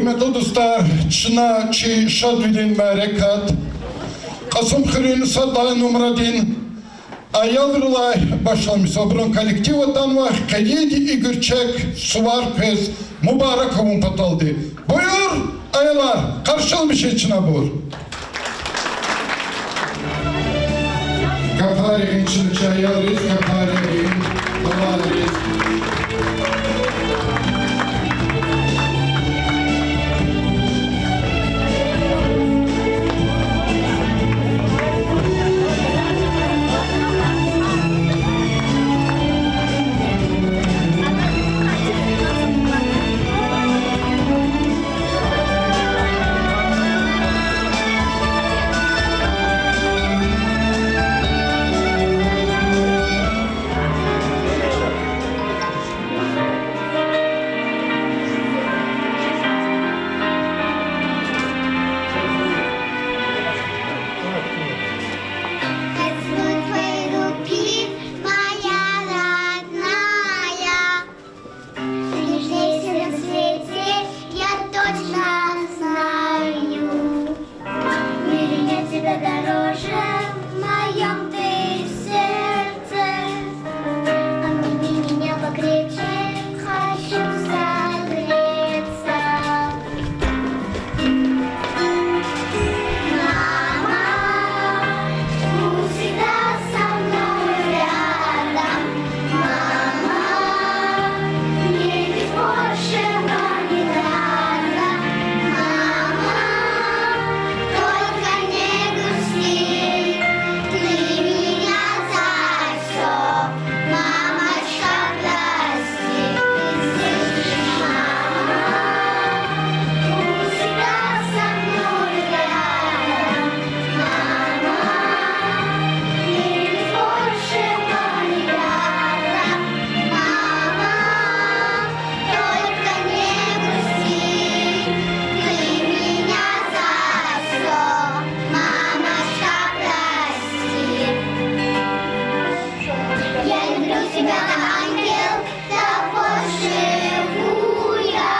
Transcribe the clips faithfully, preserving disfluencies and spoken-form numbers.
Гьуьрметлу дустар, чна чи шадвилин мярекат Кьасумхуьруьн сад лагьай нумрадин аялрилай башламишзава. Абурун коллектив атанва хъелиди и гуьрчег сувар квез мубарак авун паталди. Буюр, аялар, къаршиламишин чна абур. Капар ягъин чна чи аялриз, капар ягъин, капар ягъин. Поцелуй твоей руки, моя родная. Ты нежнейший на свете, я точно знаю. В мире нет тебя дороже, в моём ты сердце. Обними меня покрепче, хочу согреться. Мама, будь всегда со мной рядом. Мама, мне ведь больше не надо. Мама, только не грусти, ты меня за всё, мамочка, прости. Мама, будь всегда со мной рядом. Мама, мне ведь больше не надо. Мама, только не грусти, ты меня за всё, мамочка, прости. Я люблю тебя, ангел, тобой живу я.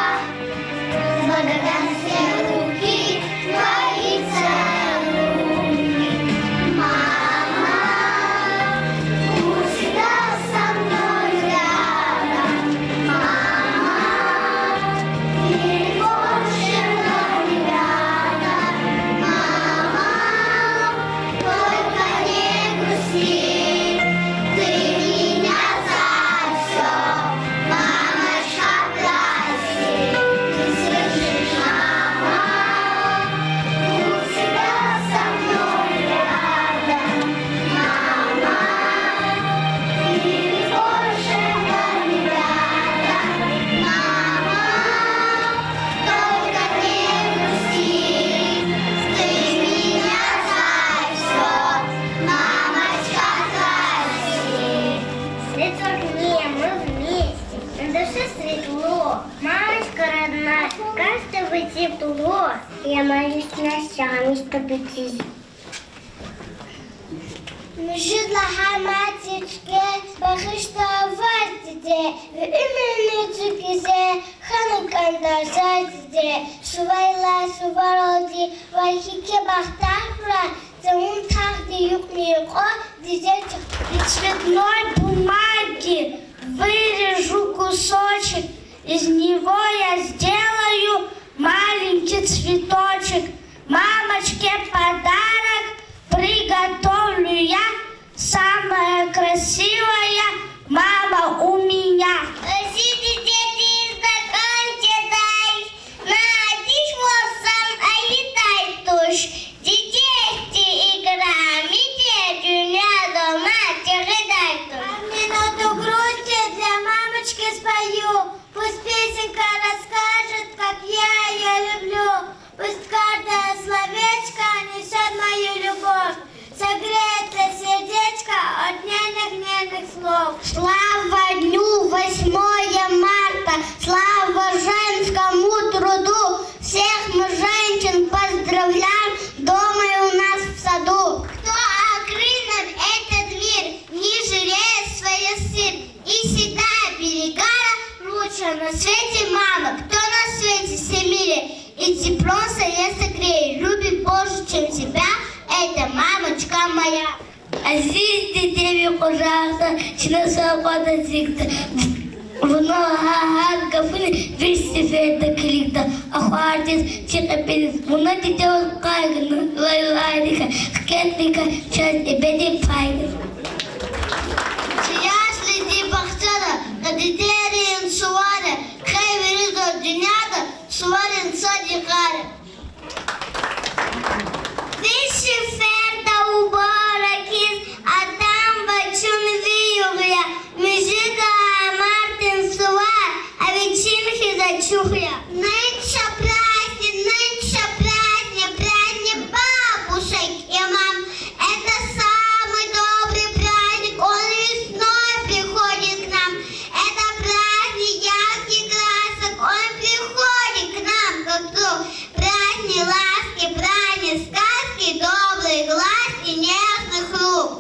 С благодарностью руки твои целую. Мама, будь всегда со мной рядом. Мама, мне больше не надо. Мама, только не грусти, ты меня за всё, мамочка, прости. Ты слышишь, мама, будь всегда со мной рядом. Мама, мне больше не надо. Мама, только не грусти, ты меня за всё, мамочка, прости. Светло к небу вместе, на душе светло. Мамочка родная, как с тобой тепло. Я молюсь ночами, чтобы ты Муьжуьд лагьай мад я чкӀе, багъишда ваз, диде, ви уьмуьрни цуькӀ ийиз, хьана кӀанда заз, диде. Суварилай суваралди, вай гьикӀ бахтавар, за вун тахьди юкьни-юкьва, дидечек. Из цветной бумаги вырежу кусочек, из него я сделаю маленький цветочек. Мамочке подарок приготовлю я, самая красивая мама у меня. Зи диде, диз дакӀан жедай, на дишвал сам авидай туш. Диде, ихьтин играми тир, дуьньядал мад тегъидай туш. Минуту грусти для мамочки спою, пусть песенка расскажет, как я её люблю. Пусть каждое словечко несёт мою любовь, согреется сердечко от нежных, нежных слов. Слава дню восьмое марта, слава женскому труду, всех мы, женщин, поздравляем дома и у нас в саду. Кто открыл нам этот мир, не жалея своих сил, и всегда оберегала лучшая на свете мама, кто на свете всем мире И тепло сое согрей, любит больше, чем тебя, это мамочка моя. Азиз диде ви къужахда, чна са акъваз эцигда. Вуна гьа-, гьар гафуни виш сеферда килигда, ахвардиз чи кьепӀиниз. Вуна диде ваз къайгъна, лайлайрикай, хкетрикай чаз эбеди пайна. Чи ясли зи бахчада, на дидейрин сувар я, хьей вири зун дуьньяда, суварин сад йикъар я. Виш сеферда убаракиз, атанва чун ви югъ я, муьжуьд лагьай мартдин сувар, а вичин хьиз ачух я. Нынче праздник, нынче праздник, праздник бабушек и мам. Это самый добрый праздник, он весной приходит к нам. Это праздник ярких красок, он приходит к нам, как друг. Праздник ласки, праздник сказки, добрых глаз и нежных рук.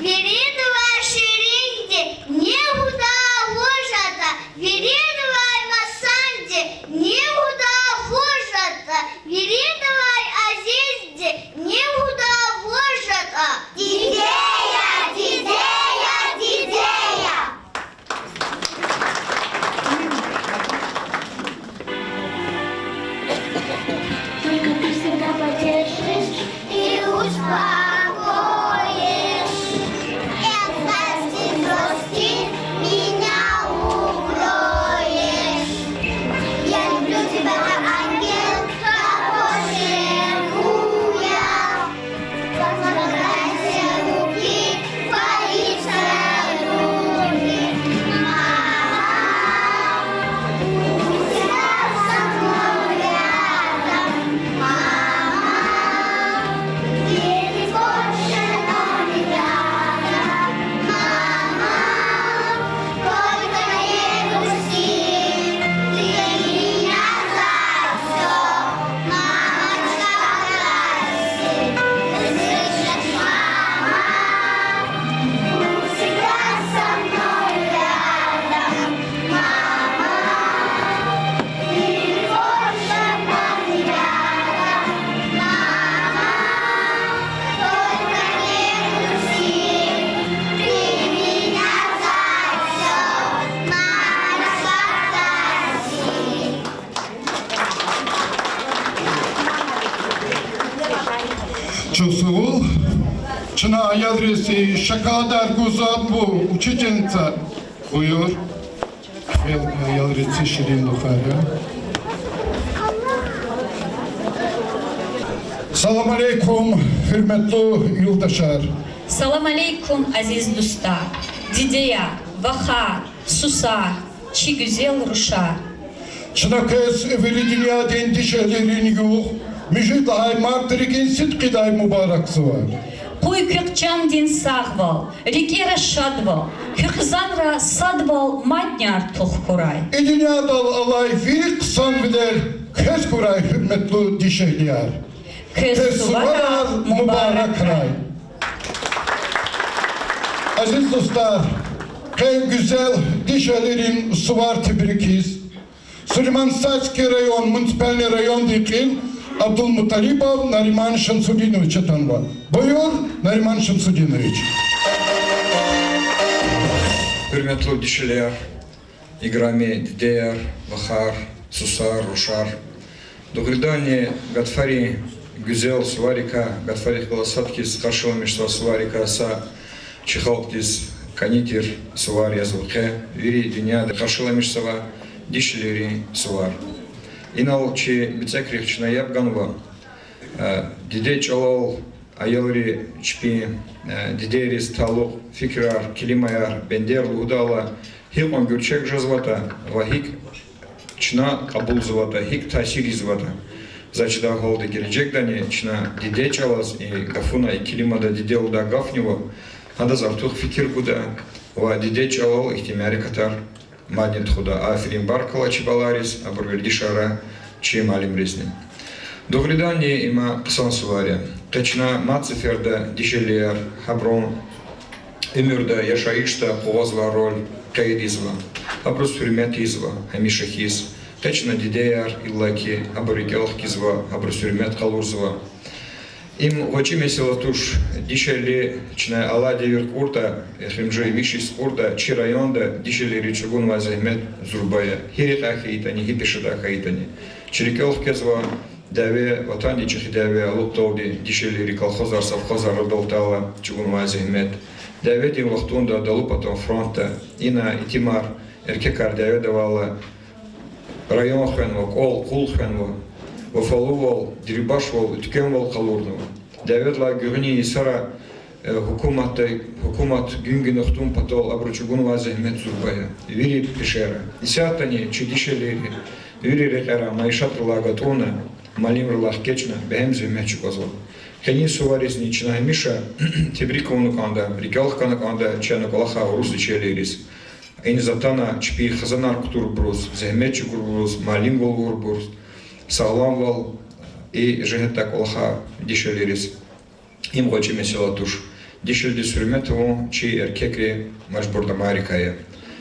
Виридалай ширинди ни гуда вуж ятӀа, виридалай масанди ни гуда вуж ятӀа, виридалай азизди ни гуда вуж ятӀа. Дидея, дидея, дидея. Только ты всегда поддержишь и успокоишь. И от слабости, грусти меня укроешь. Я люблю тебя, как ангел, как Божий ангел. Чухсагъул. Чна аялриз шоколадар гузвайбур, учительница. Буюр. Аялриз ширин лугьуз. Салам алейкум, гьуьрметлу юлдашар! Салам алейкум, азиз дустар, дидеяр, вахар, сусар, чи гуьзел рушар! Чна квез вири дуьньядин дишегьлийрин югъ муьжуьд лагьай март рикӀин сидкьидай мубаракзава. Къуй квехъ чандин сагъвал, рикӀера шадвал, куь хизанра садвал, мадни артух хьурай. И дуьньядал алай вири хъсанвилер квез хьурай, гьуьрметлу дишегьлияр. Квез суварар мубаракрай. Азиз дустар, къе гуьзел дишегьлийрин сувар тебрикиз Сулейман-Стальский район, муниципальный райондин кьил Абдулмуталибов Нариман Шамсудинович атанва. Буюр, Нариман Шамсудинович. Гьуьрметлу дишегьлияр, играми дидеяр, вахар, сусар, рушар! Дугъриданни, гатфарин гуьзел суварикай, гатфарихъ галаз сад хьиз къаршиламишзавай суварикай са чи халкьдиз кӀани тир сувар язва къе, вири дуьньяда къаршиламишзавай дишегьлийрин сувар. Инал чи бицӀекрихъ чна яб ганва, э, диде чӀалал аялри чпин, э, дидейриз талукь фикирар, келимаяр, бендер лугьудайла, гьикьван гуьрчег жезватӀа ва гьикӀ чна кьабулзаватӀа, гьикӀ таъсир ийизватӀа. Заз чидай гьалда, гележегдани чна диде чӀалаз, и гафуна, и келимада диде лугьудай гафни ава, гьадаз артух фикир гуда ва диде чӀалал ихьтин мярекатар мадни тухуда. Аферин, баркалла чи балайриз, абур вердишара, чи муаллимризни. Дугъриданни, им хъсан сувар я. Къе чна мад сеферда дишегьлияр, гьабурун уьмуьрда, яшайишда къугъвазвай роль къейд ийизва, абуруз гьуьрмет ийизва гьамиша хьиз. Экъечӏна дидеяр, иллаки, абур рикӏел хкизва, абуруз гьуьрмет къалурзава. Им гъвечӏи месэла туш, дишегьли чна алай девир кьуртӏа, эхиримжи виш йис кьуртӏа, чи районда дишегьлийриз чӏугунвай зегьмет зурба я. Гьи рекьяй хьайитӏани, гьи пешадай хьайитӏани. Чи рикӏел хкезва дяве, ватандин чӏехи дяве алукьдалди дишегьлийри колхозар, совхозар арадал атайла чӏугунвай зегьмет. Дяведин вахтунда далу патан фронтда ина итимар, эркекар дяведал авайла, район хвенва, кӏвал, къул хвенва, вафалувал, дерибашвал, уьтквемвал къалурнава. Дяведилай гуьгъуьнин йисара, э, гьукуматдай, гьукумат гуьнгуьна хтун патал абуру чӏугунвай зегьмет зурба я. Вири пешера. Исятдани чи дишегьлийри вири рекьера майишатрилай гатӏунна, муаллимрилай хкечӏна, бегьем зегьмет чӏугвазва. Къенин суваризни чна гьамиша тебрик авуна кӏанда, рикӏел хкана кӏанда чи аналай кӏвалахай урус дишегьлийриз. Иниз атана чпин хизанар кутурбуруз, зегьмет чӏугурбуруз, муаллимвал гурбуруз, сагъламвал, и жигьетдай кӏвалахай дишегьлийриз. Им гъвечӏи месэла туш. Дишегьлидиз гьуьрмет авун чи эркекрин мажбурнамайрикай я,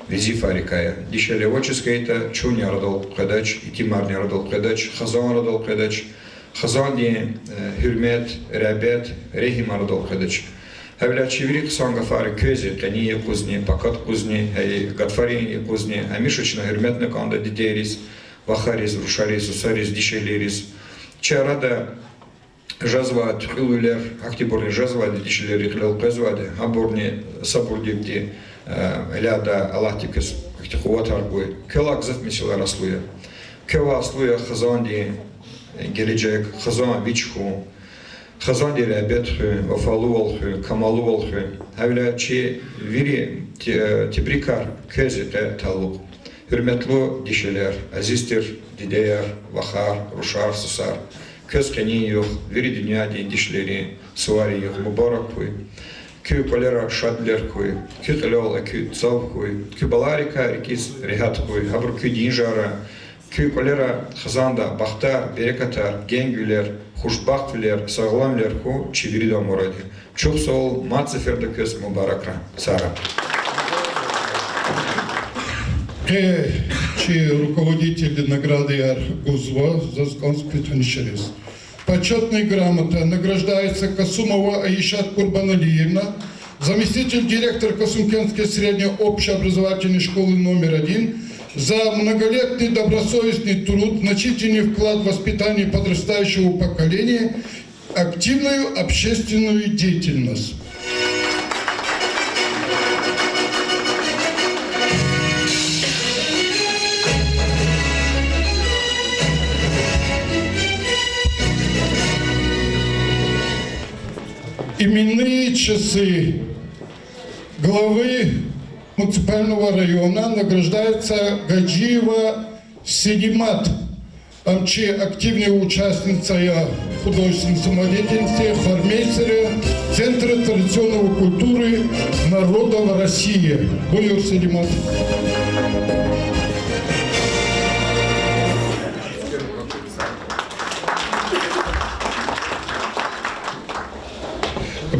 везифайрикай я. Дишегьли авачиз хьайитӏа, чунни арадал къведач, итимарни арадал къведач, хизан арадал къведач. Хизандин, э, гьуьрмет, регьбет, регьим арадал къведач. Гьавиляй чи вири хъсан гафар квез я, къенин юкъузни, пакад юкъузни, гьа и гатфарин юкъузни, гьамиша чна гьуьрметна кӏанда дидейриз, вахариз, рушариз, сусариз, дишегьлийриз. Чи арада жезвай туькьуьлвилер, гьахьтинбурни жезвайди, дишегьлийри кьилел къвезвайди, гьабурни сабурдивди, э, элядда Аллагьди квез ихьтин къуватар гуй. Квелай гзаф месэлаяр аслу я. Квевай аслу я хизандин, э, гележег, хизан вич хьун, хизандин регьбет хуьн, вафалувал хуьн, камаллувал хуьн. Гьавиляй чи вири те-, э, тебрикар квез я къе талукь. Гьуьрметлу дишегьлияр, азиз тир дидеяр, вахар, рушар, сусар, квез къенин югъ, вири дуьньядин дишегьлийрин суварин югъ мубарак хьуй. Куь кӏвалера шадвилер хьуй, куь кьилел экуь цав хьуй, куь балайрикай рикӏиз регьят хьуй, гьабуру куь динжара, куь кӏвалера хизанда бахтар, берекатар, генгвилер, хушбахтвилер, сагъламвилер хьун чи виридан мурад я. Чухсагъул, мад сеферда квез мубаракран, сагърай. Къе чи руководительди наградаяр гузва, заз кӏанз куь танишариз. Почётной грамотой награждается Касумова Айшат Курбаналиевна, заместитель директора Касумкентской средней общеобразовательной школы номер один, за многолетний добросовестный труд, значительный вклад в воспитание подрастающего поколения, активную общественную деятельность. Именные часы главы муниципального района награждается Гаджиева Селимат. Ам чи активная участница я художественной самодеятельности, хормейстер Центра традиционной культуры народов России. Буюр, Селимат.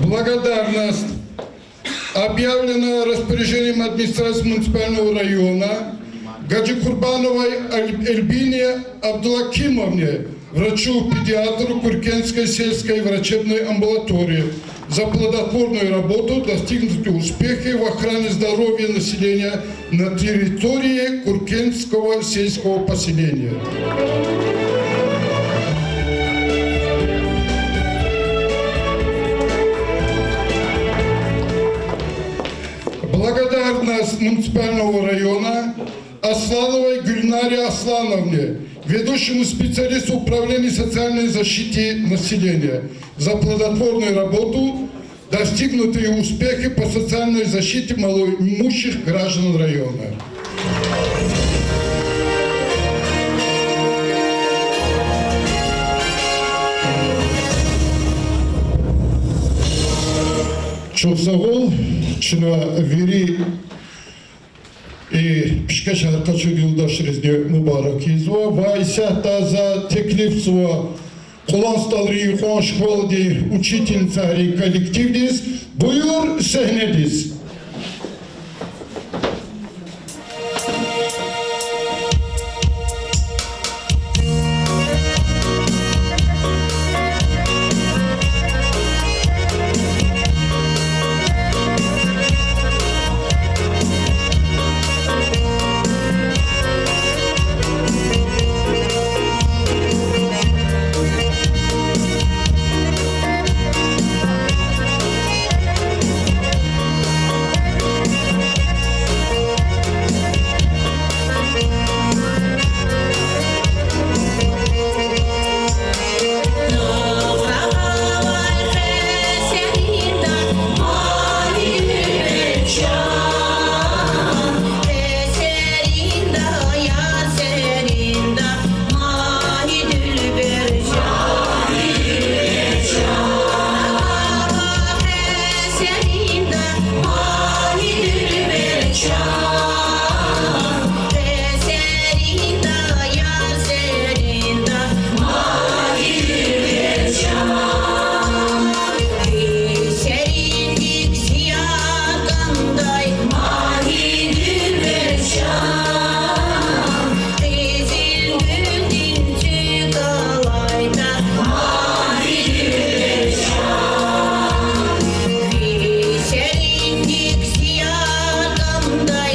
Благодарность объявлено распоряжением администрации муниципального района Гаджикурбановой Аль-, Эльбине Абдулакимовне, врачу-педиатру Куркенской сельской врачебной амбулатории, за плодотворную работу, достигнутые успехи в охране здоровья населения на территории Куркенского сельского поселения. Благодарность муниципального района Аслановой Гюльнаре Аслановне, ведущему специалисту управления социальной защиты населения, за плодотворную работу, достигнутые успехи по социальной защите малоимущих граждан района. Чухсагъул, чна вири и пишкешар къачур юлдашризни мубарак ийизва ва исятда за теклифзава Къулан СтӀалрин юкьван школадин учительницайрин коллективдиз. Буюр сегьнедиз. Чан, песеринда, ярсеринда, магьи гуьллер чан. Песериндик сияр кӀандай, магьи гуьллер чан. Къизил гуьлдин цуьк алайда, магьи гуьллер чан. Песериндик сияр кӀандай,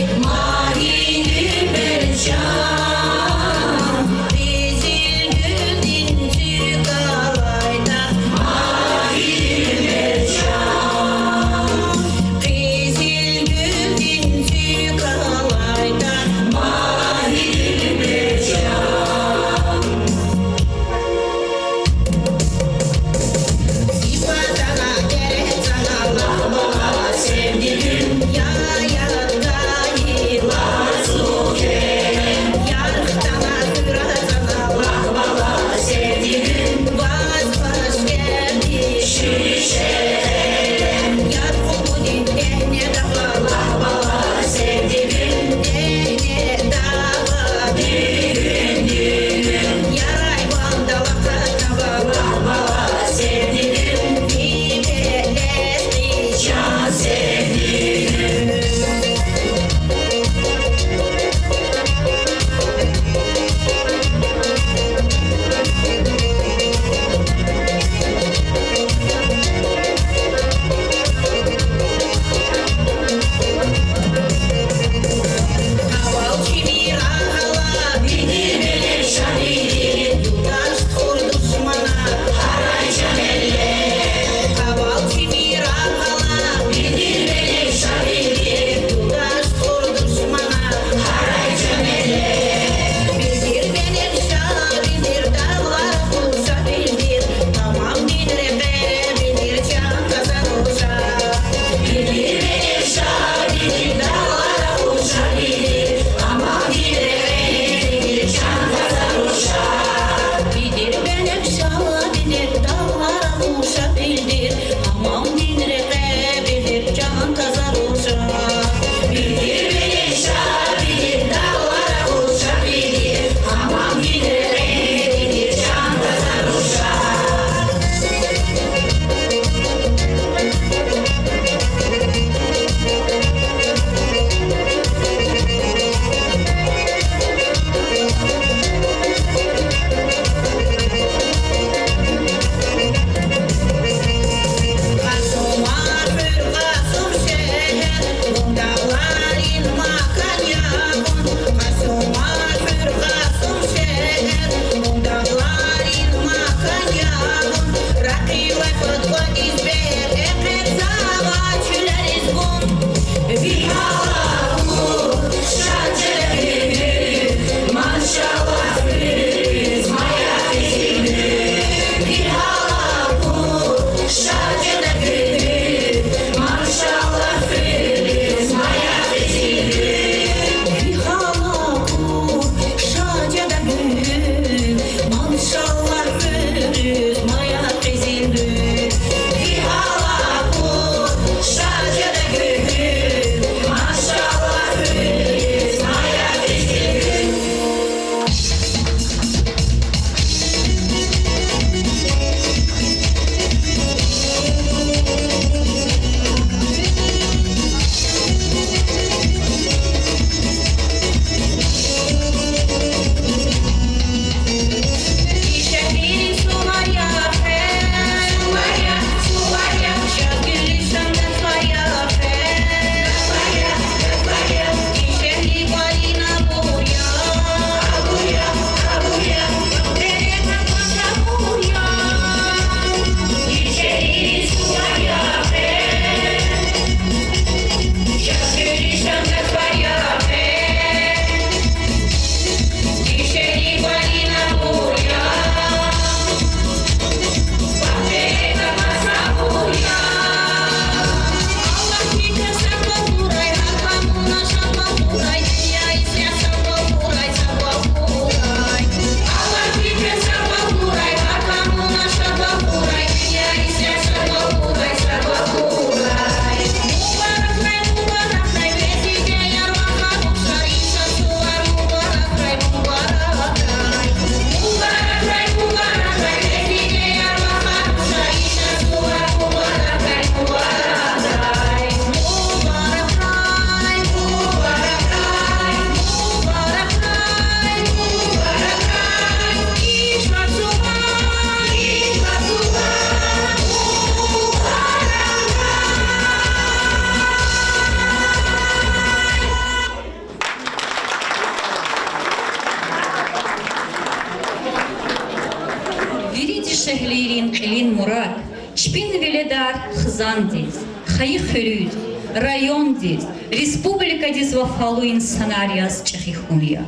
Къайи хуьруьз, райондиз, республикадиз вафалу инсанар яз чӀехи хьун я.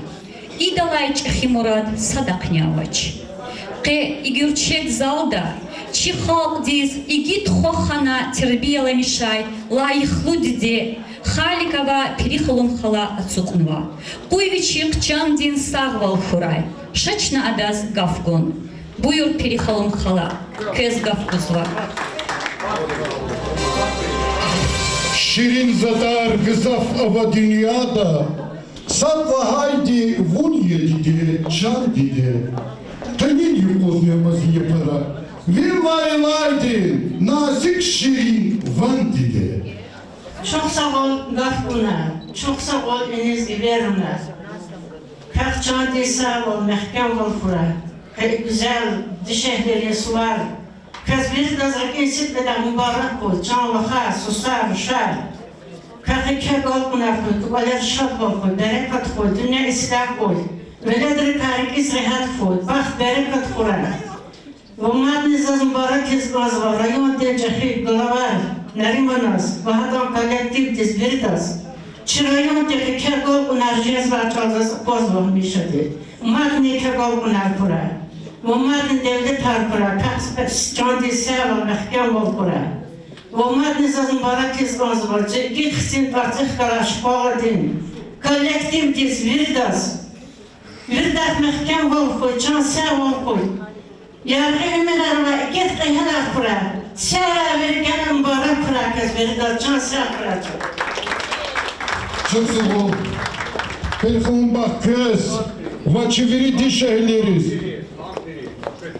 Идалай чӀехи мурад садахъни авач. Къе и гуьрчег залда чи халкьдиз игит хва хана тербияламишай лайихлу диде Халикова Пирихалум хала ацукьнава. Къуй вичихъ чандин сагъвал хьурай. Ша чна адаз гаф гун. Буюр, Пирихалум хала, квез гаф гузва. Ширин затӀар гзаф ава дуьньяда, сад лагьайди вун я, диде, чан диде. Къенин юкъузни ама зи япара, вил лайлайди назик ширин ван, диде. Чухсагъул гаф гунай, чухсагъул иниз эверунай. Квехъ чандин сагъвал, мягькемвал хьурай. Къе и гуьзел дишегьлийрин сувар квез виридаз рикӀин сидкьидай мубарак хьуй, чан вахар, сусар, рушар. Квехъ еке агалкьунар хьуй, кӀвалер шадвал хьуй, берекат хьуй, дуьнья ислягь хьуй. Веледрикай рикӀиз регьят хьуй, бахт-берекат хьурай. Ва мадни заз мубаракиз кӀанзава райондин чӀехи главадиз, Нариманаз ва гьадан коллективдиз, виридаз. Чи райондихъ еке агалкьунар жезвай чӀал заз аквазва гьамишади. Мадни еке агалкьунар хьурай. Ва мадни девлетар хьурай, квехъ чандин сагъвал, мягькемвал хьурай. Ва мадни заз мубаракиз кӀанзава чи игит хцин тӀварцӀихъ галай школадин коллективдиз, виридаз. Виридахъ мягькемвал хьуй, чан сагъвал хьуй. Яргъи уьмуьрар ва игит кьегьалар хьурай. Сагърай вири, гена мубарак хьурай квез виридаз, чан сагъ хьурай чун. Чухсагъул, Пирихалум бах, квез ва чи вири дишегьлийриз.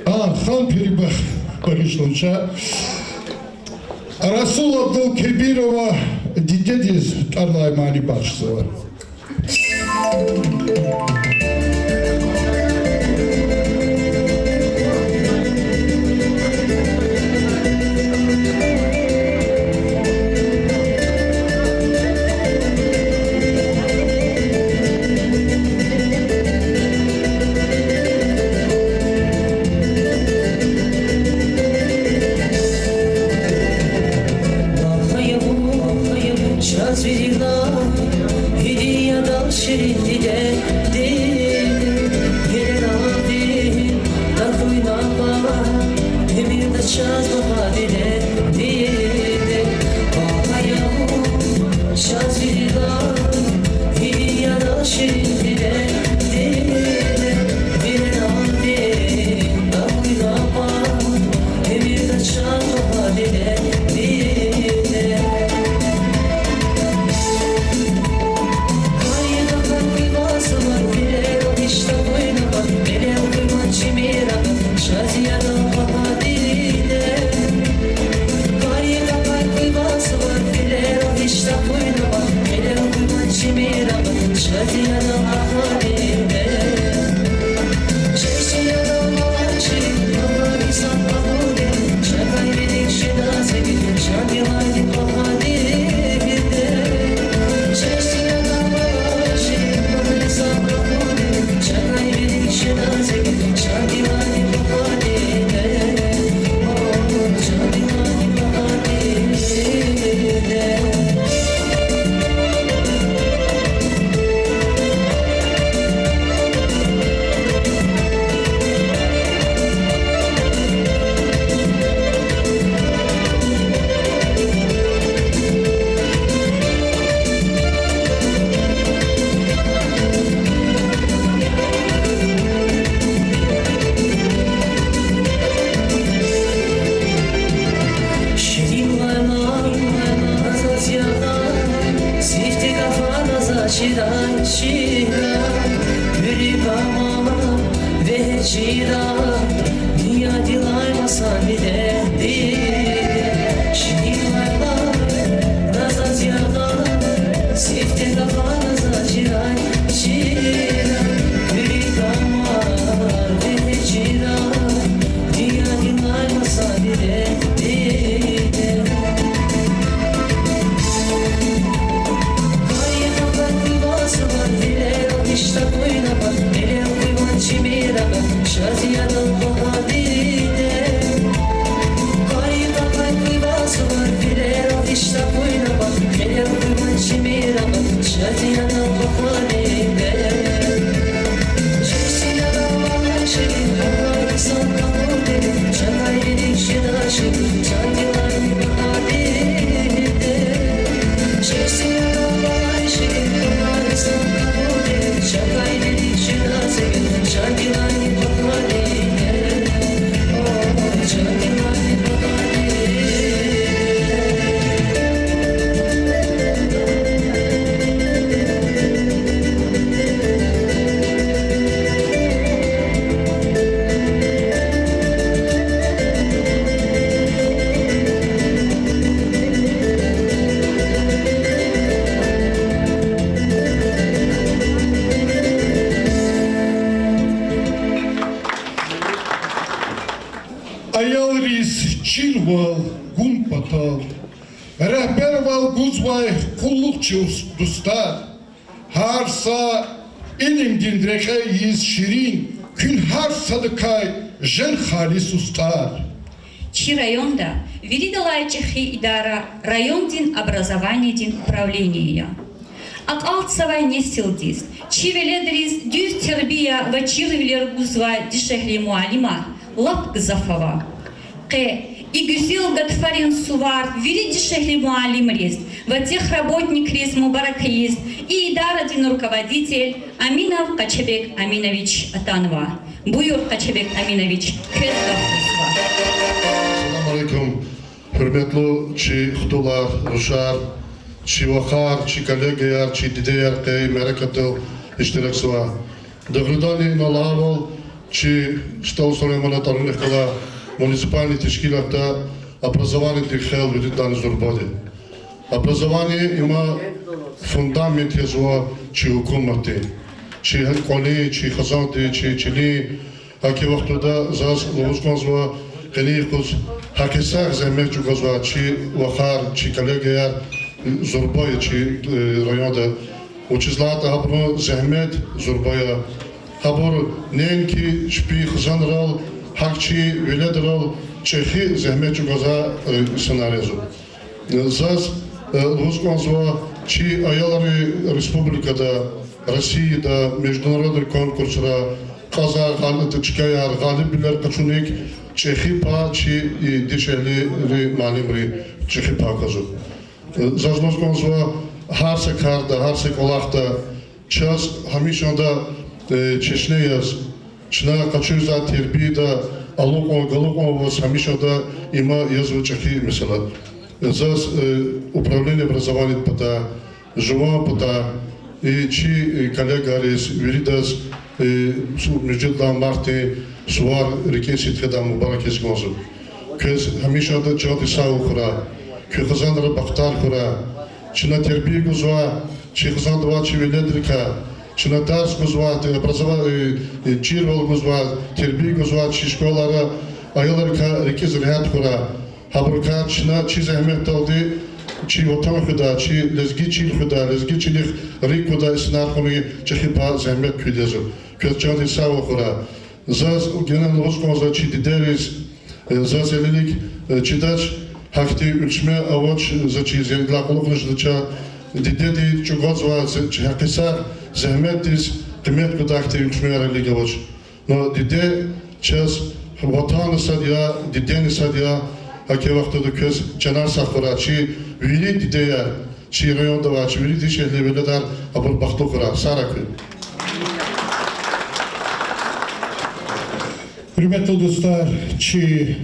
А, Ханпири бах, багъишламиша. Расул Абдулкебирова дидедиз тӀвар алай мани бахшзава. Чаз виридаз гьидият ада ширин диде, диде, гелелди такуй напа, уьмуьрда чаз лагьай диде, диде. Бахая чаз виридаз гьидият ада ширин диде, диде, гелелди такуй напа, Ширин лайлай, лайлай, заз ягъай, сифте гафар заз чирай, чирай, вири гамар вегьез чирай, дуьньядилай масан диде, диде. Ширин лайлай, заз ягъай, сифте гафар заз чирай, чирай, вири гамар вегьез чирай, дуьньядилай масан диде, диде. гузвай къуллугъчи дустар, гьар са илимдин рекье ийиз ширин, куьн гьар садакай жен халис устӀар. Чи районда виридалай чӀехи идара райондин образованиедин управление я. Акьалтзавай несилдиз, чи веледриз дуьз тербия ва чирвилер гузвай дишегьли муаллимар лап гзаф ава. Къе и гуьзел гатфарин сувар вири дишегьли муаллимриз ва техработникриз мубарак ийиз и идарадин руководитель Аминов Къачебег Аминович атанва. Буюр, Къачебег Аминович, квез гаф гузва. Салам алейкум. Гьуьрметлу чи хтулар, рушар, чи вахар, чи коллегаяр, чи дидеяр къе и мярекатдал иштиракзава. Дугъриданни, ина лагьайвал, чи СтӀал Сулейманан тӀварунихъ галай муниципальный тешкилатда образованидин хел виридалайни зурба я. Образование им фундамент язва чи гьукуматдин, чи кӀвалин, чи хизандин, чи чилин. ГьакӀ и вахтунда заз лугьуз кӀанзава, къенин юкъуз гьакъисагъ зегьмет чӀугвазвай чи вахар, чи коллегаяр зурба я чи, э, районда. Вучиз лагьайтӀа гьабурун зегьмет зурба я. Гьабур неинки чпин хизанрал, гьакӀ чи веледрал чӀехи зегьмет чӀугвазвай, э, инсанар я. Заз, э, лугьуз кӀанзава, чи аялри республикада, Россияда, международный конкурсра кьазвай гъал-, чкаяр, гъалибвилер къачуник чӀехи пай чи, и, дишегьлийрин, муаллимрин чӀехи пай кьазва. Э, заз лугьуз кӀанзава, гьар са карда, гьар са кӀвалахда чаз гьамишанда, э, чешне яз, чна къачузвай тербияда алукьун-галукьун аваз гьамишанда има язва чӀехи месэла. Заз, э, управление образованиядин патай, жуван патай, и чи, э, коллегариз, виридаз, э, су-, муьжуьд лагьай мартдин сувар рикӀин сидкьидай мубарак ийиз кӀанзава. Квез гьамишанда чандин сагъвал хьурай, куь хизанра бахтар хьурай. Чна тербия гузвай чи хизанда авай чи веледрикай, чна тарс гузвай, те-, образова-, э, э, чирвал гузвай, тербия гузвай чи школара аялрикай рикӀиз регьят хьурай. Гьабурукай чна чи зегьметдалди чи ватан хуьдай, чи лезги чил хуьдай, лезги чилихъ рикӀ кудай инсанар хьунин чӀехи пай зегьмет куьд язва. Квез чандин сагъвал хьурай. Заз генани лугьуз кӀанзава чи дидейриз, э, заз гьелелиг, э, чидач, гьахьтин уьлчме авач, за чиз ядла кьулухъни жедач, дидеди чӀугвазвай гьакъисагъ зегьметдиз къимет гудай гьахьтин уьлчмеяр гьелелиг авач. Ну, диде чаз ватанни сад я, дидени сад я, гьакӀ и вахтунда квез чанар сагъ хьурай, чи вири дидеяр, чи районда авай чи вири дишегьли веледар, абур бахтлу хьурай, сагърай куьн. Гьуьрметлу дустар, чи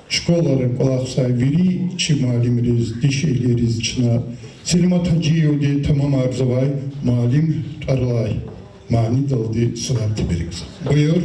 школара кӀвалахзавай вири чи муаллимриз, дишегьлийриз чна Селимат Гьажиевади тамамарзавай муаллим тӀвар алай манидалди сувар теберзава. Буюр.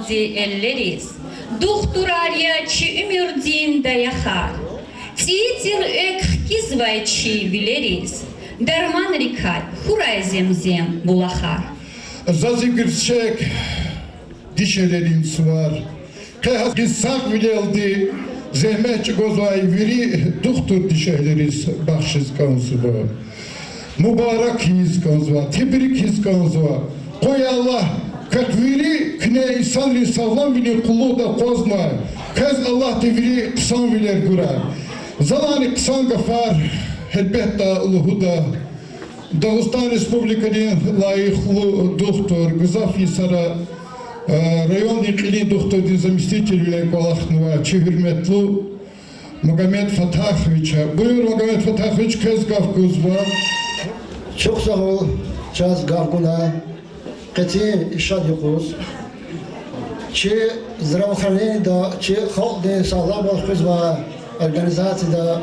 Зи эллериз духтурар я чи уьмуьрдин даяхар, цӀийи цӀиру экв хкизвай чи вилериз, дарманрикай хьурай Земзем булахар. За зи гуьрчег дишегьлийрин сувар, къе гьа гьич сагъвилелди зегьмет чӀугвазвай вири духтур дишегьлийриз бахшиз кӀанзава. Мубарак ийиз кӀанзава, тебрик ийиз кӀанзава. Къуй Аллагь, квехъ вири куьне инсанрин сагъламвилин къуллугъда акъвазнавай, квез Аллагьди вири хъсанвилер гурай. Залайни хъсан гафар, гьелбетда, лугьуда Дагъустан Республикадин лайихлу духтур, гзаф йисара, э, райондин кьилин духтурдин заместителвиле кӀвалахнавай чи гьуьрметлу Магомед Фатаховича. Буюр, Магомед Фатахович, квез гаф гузва. Чухсагъул чаз гаф гунай. Къенин и шад юкъуз чи здравоохранениеда, чи халкьдин сагъламвал хуьзвай организацияда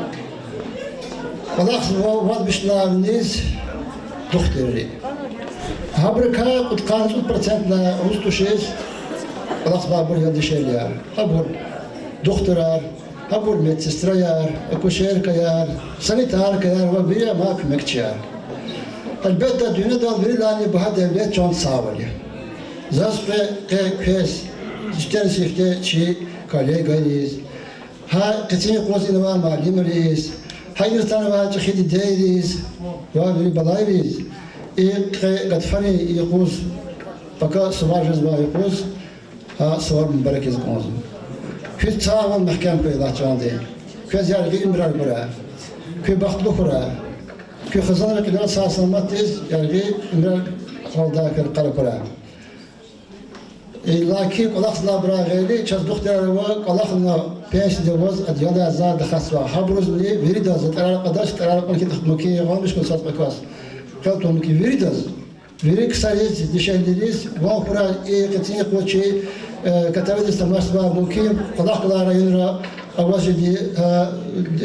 кӀвалахзава вад вишнавай виниз духтурри. Гьабурукай кьудкъанни цӀуд процентни руз тушиз кӀвалахзавайбур я дишегьлияр. Гьабур духтурар, гьабур медсестраяр, акушеркаяр, санитаркаяр ва вири амай куьмекчияр. Гьелбетда, дуьньядал виридалайни багьа девлет чандин сагъвал я. Заз къе, къе квез, сифтени-сифте чи коллегайриз, гьа къенин юкъуз ина авай муаллимриз, гьа иниз атанвай чӀехи дидейриз ва вири балайриз, и къе гатфарин юкъуз, пака сувар жезвай юкъуз, гьа сувар мубарак ийиз кӀанзава. Куьн сагъ хьуй, мягькем хьуй, Аллагьдин. Квез яргъи уьмуьрар гурай. Куьн бахтлу хьурай. Куь хизанрин кьилел сагъ-саламатдиз яргъи уьмуьрар къалдай хьурай, къара хьурай. Иллаки кӀвалахзавайбурай гъейри, чаз духтурар ава, кӀвалахна пенсияда аваз, адалай заз дакъасва. Гьабурузни виридаз, за тӀварар кьадач, тӀварар кьун хьи мумкин я, гъанвиш хьуй сад-паказ. Къел тун мумкин виридаз. Вири ксариз, дишегьлийриз ван хьурай и къенин юкъуз чи, э, катавидиз тамашзавай, мумкин, кӀвалахзавай районра аваз жеди, э,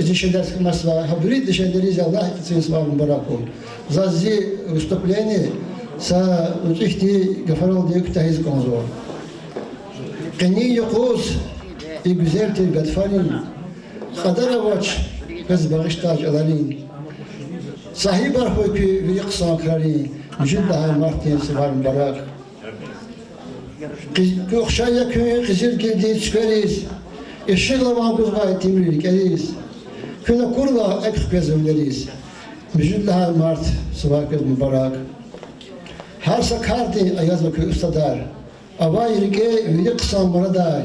дишегьлийриз тамашзавай, гьа вири дишегьлийриз Аллагь и къенин сувар мубарак хьуй. Заз зи выступление са муькуь ихьтин гафаралди куьтягьиз кӀанзава. Къенин юкъуз и гуьзел тир гатфарин кьадар авач, квез багъишдай чӀаларин. Сагьибар хьуй куьн вири хъсан крарин, муьжуьд лагьай мартдин сувар мубарак. Къиз-, куь ухшар я куьн къизилгилдин цуьквериз, ишигъла ван гузвай итимрин рикӀериз, куьн акурла экв хквезва вилериз, муьжуьд лагьай март сувар квез мубарак. Гьар са кардин аязва куьн устадар, авай рикӀе вири хъсан мурадар,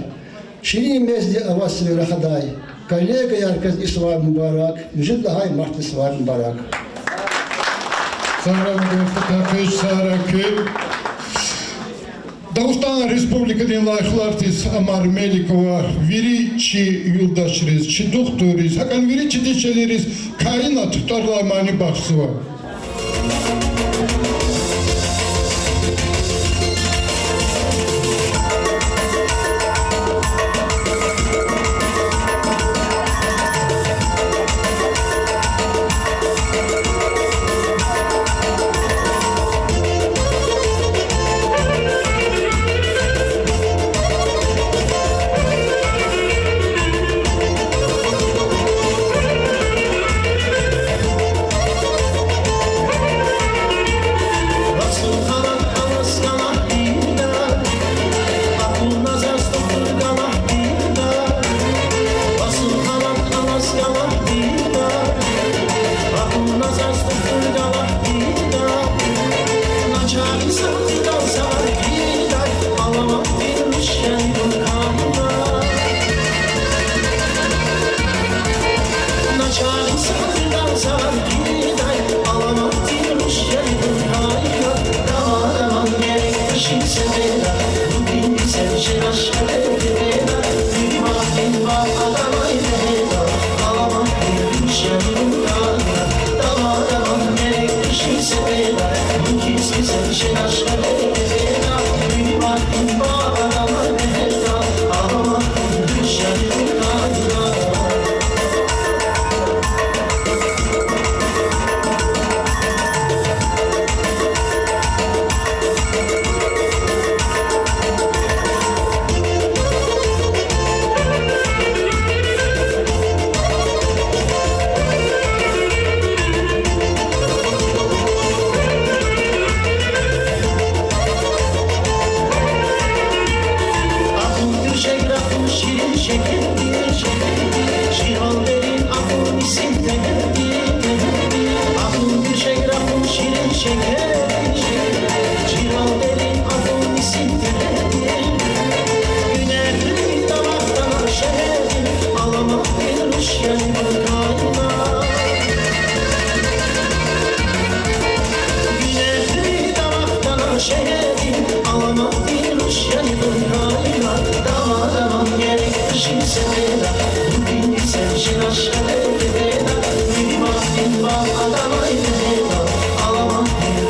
ширин мезни аваз сиве рахадай. Коллегаяр, квез и сувар мубарак, муьжуьд лагьай мартдин сувар мубарак. Сагърай, Магомед Фатахович, сагърай куьн. Дагъустан Республикадин лайихлардиз Амар Меликова вири чи юлдашриз, чи духтурриз, гьакӀни вири чи дишегьлийриз Каинат тӀвар алай мани бахшзава. Шекердин, шекердин, ширвал дерин акьул мисин тегердин, акьул гуьрчег рахун ширин шекердин, ширвал дерин акьул мисин тегердин, гуьнехуьруьн дамахдана шегьердин, аламатдин руш яни вун кайна. Гуьнехуьруьн дамахдана шегьердин, аламатдин руш яни вун кайна. Дама, даман герек къишин сефеда, вун киз гьисеб жедач гьеле кефеда, вири бахтин багъ атанай вегьеда, аламатдин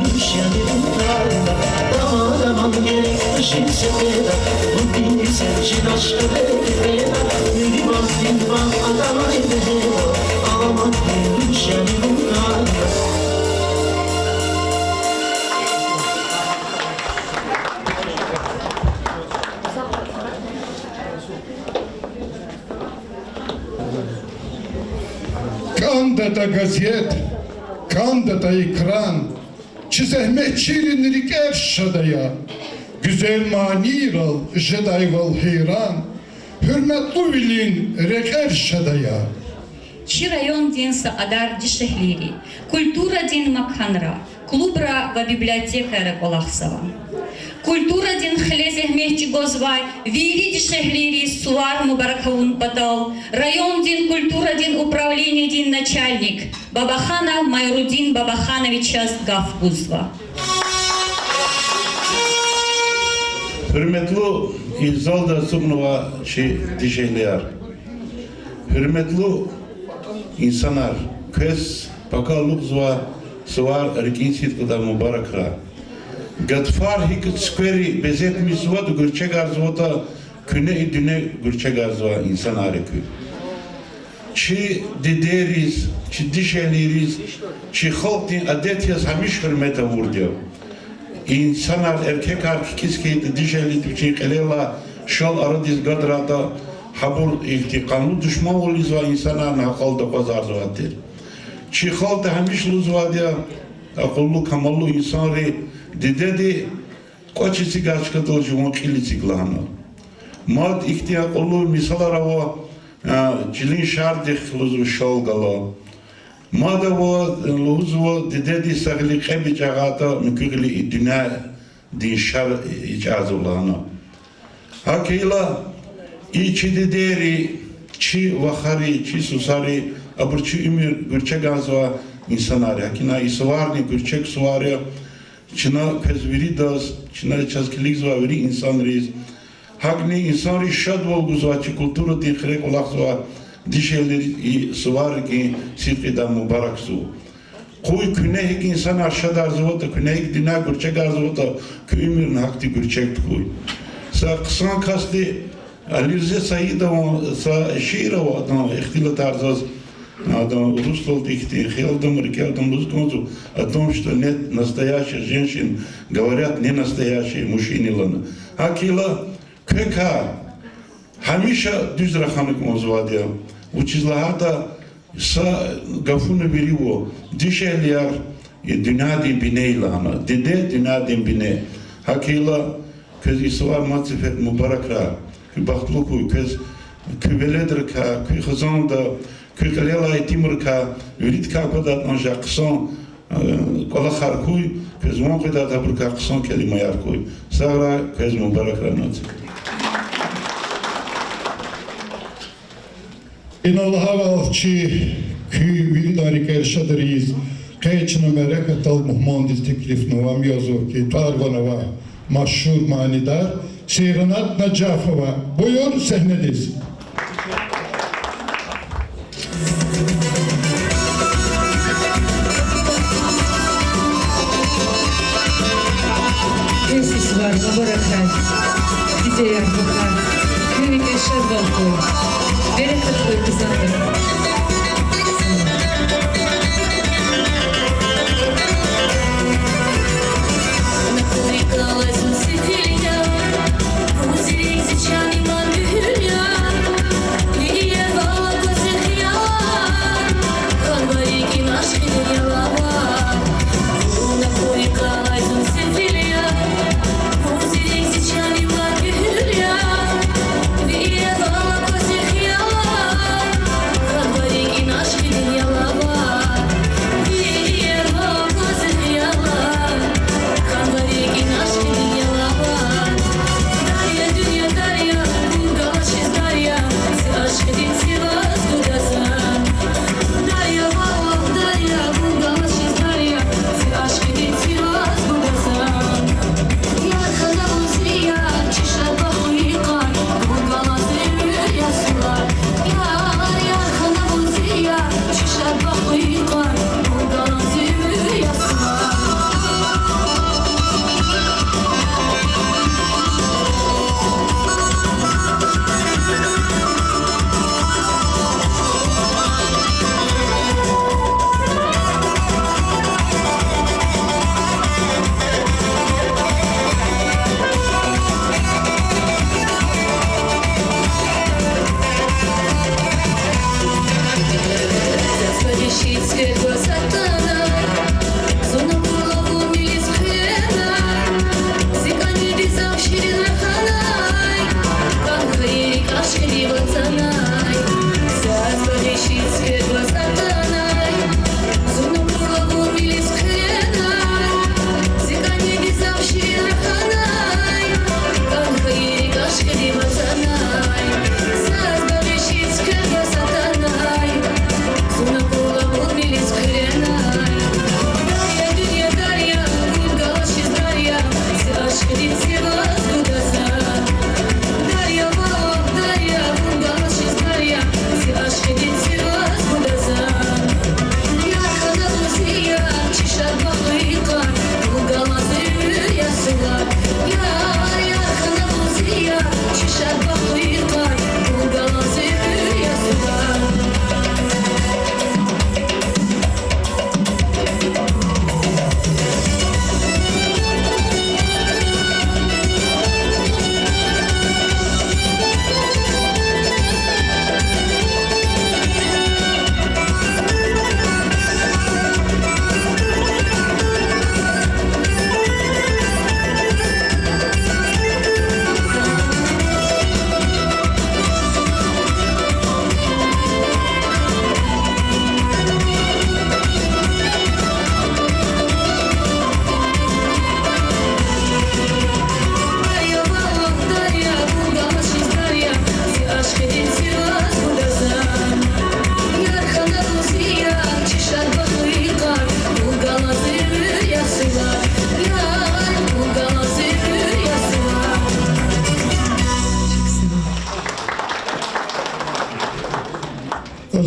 руш яни вун кайна. Дама, даман герек къишин сефеда, вун киз гьисеб жедач гьеле кефеда, вири бахтин багъ атанай вегьеда, аламатдин руш яни вун кайна. КӀандатӀа газет, кӀандатӀа экран, чи зегьметчийрин рикӀер шад ая, гуьзел манийрал жедайвал гьейран, гьуьрметлувилин рекьер шад ая. Чи райондин са кьадар дишегьлийри культурадин маканра, клубра ва библиотекайра кӀвалахзава. Культурадин хиле зегьмет чӀугвазвай вири дишегьлийриз сувар мубарак авун патал райондин культурадин управлениедин начальник Бабаханов Майрудин Бабахановичаз гаф гузва. Гьуьрметлу и залда ацукьнавай чи дишегьлияр, гьуьрметлу инсанар, квез пака алукьзава сувар рикӀин сидкьидай мубаракрай. Гатфар гьикӀ цуьквери безетмишзаватӀа, гуьрчегарзаватӀа, куьне и дуьне гуьрчегарзавай инсанар я куьн. Чи дидейриз, чи дишегьлийриз, чи халкьдин адет яз гьамиша гьуьрмет авурди я. Инсанар, эркекар кикӀиз хьайитӀа, дишегьлиди вичин кьилелай шал арадиз гадарайтӀа, гьабур ихьтин къанлу душманвал ийизвай инсанарни акьалда акъвазарзавайди тир. Чи халкьди гьамиша лугьузвайди я, акьуллу, камаллу инсанри дидеди кӀвач эцигай чкадал жуван кьил эциг лагьана. Мад ихьтин акьуллу мисалар ава, а, чилин шардихъ лугьузва шал гала. Мад ава, лугьузва, дидеди са гъили кьеб ичӀагъайтӀа, муькуь гъили и дуьньядин шар ичӀарзава лагьана. ГьакӀ хьайила, и чи дидейри, чи вахари, чи сусари, абур чи уьмуьр гуьрчеганзавай инсанар я. ГьакӀ ина и суварни гуьрчег сувар я. Чна квез виридаз, чна чаз килигзавай вири инсанриз, гьакӀни инсанриз шадвал гузвай, чи культурадин хире кӀвалахзавай дишегьлийриз и суваррикӀин сидкьидай мубаракзава. Къуй куьне гьикӀ инсанар шадарзаватӀа, куьне гьикӀ дуьнья гуьрчегарзаватӀа, куь уьмуьрни гьахьтин гуьрчег хьуй. Са хъсан касди, Алирза Саидован са шиир ава, адан ихтилатар заз, адан урусдалди ихьтин хиялдам, рикӀелдам лугьуз кӀанзава: о том, что нет настоящих женщин, говорят ненастоящие мужчины лагьана. ГьакӀ хьайила, квекай гьамиша дуьз рахана кӀанзавайди я. Вучиз лагьайтӀа са гафуна вири ва дишегьлияр дуьньядин бине я лагьана, диде дуьньядин бине. ГьакӀ хьайила, квез и сувар мад сеферда мубаракрай. Куьн бахтлу хьуй, квез, куь веледрикай, куь хизанда, куь кьилелай итимрикай, виридакай квадардай хьанжай хъсан, э, кӀвалахар хьуй, квез ван къведайбурукай хъсан келимаяр хьуй. Сагърай, квез мубаракрай, наци. Ина лагьайвал, чи, куь виридан рикӀел шадриз, къе чна мярекатдал мугьмандиз теклифнава, ам язва хьи, тӀвар-ван авай машгьур манидар Сейранат Нажафова. Буюр сегьнедиз. Квез и сувар мубаракрай, дидеяр, бубаяр, куьн вичин шадвал хьуй, берекат хьуй, хизанар.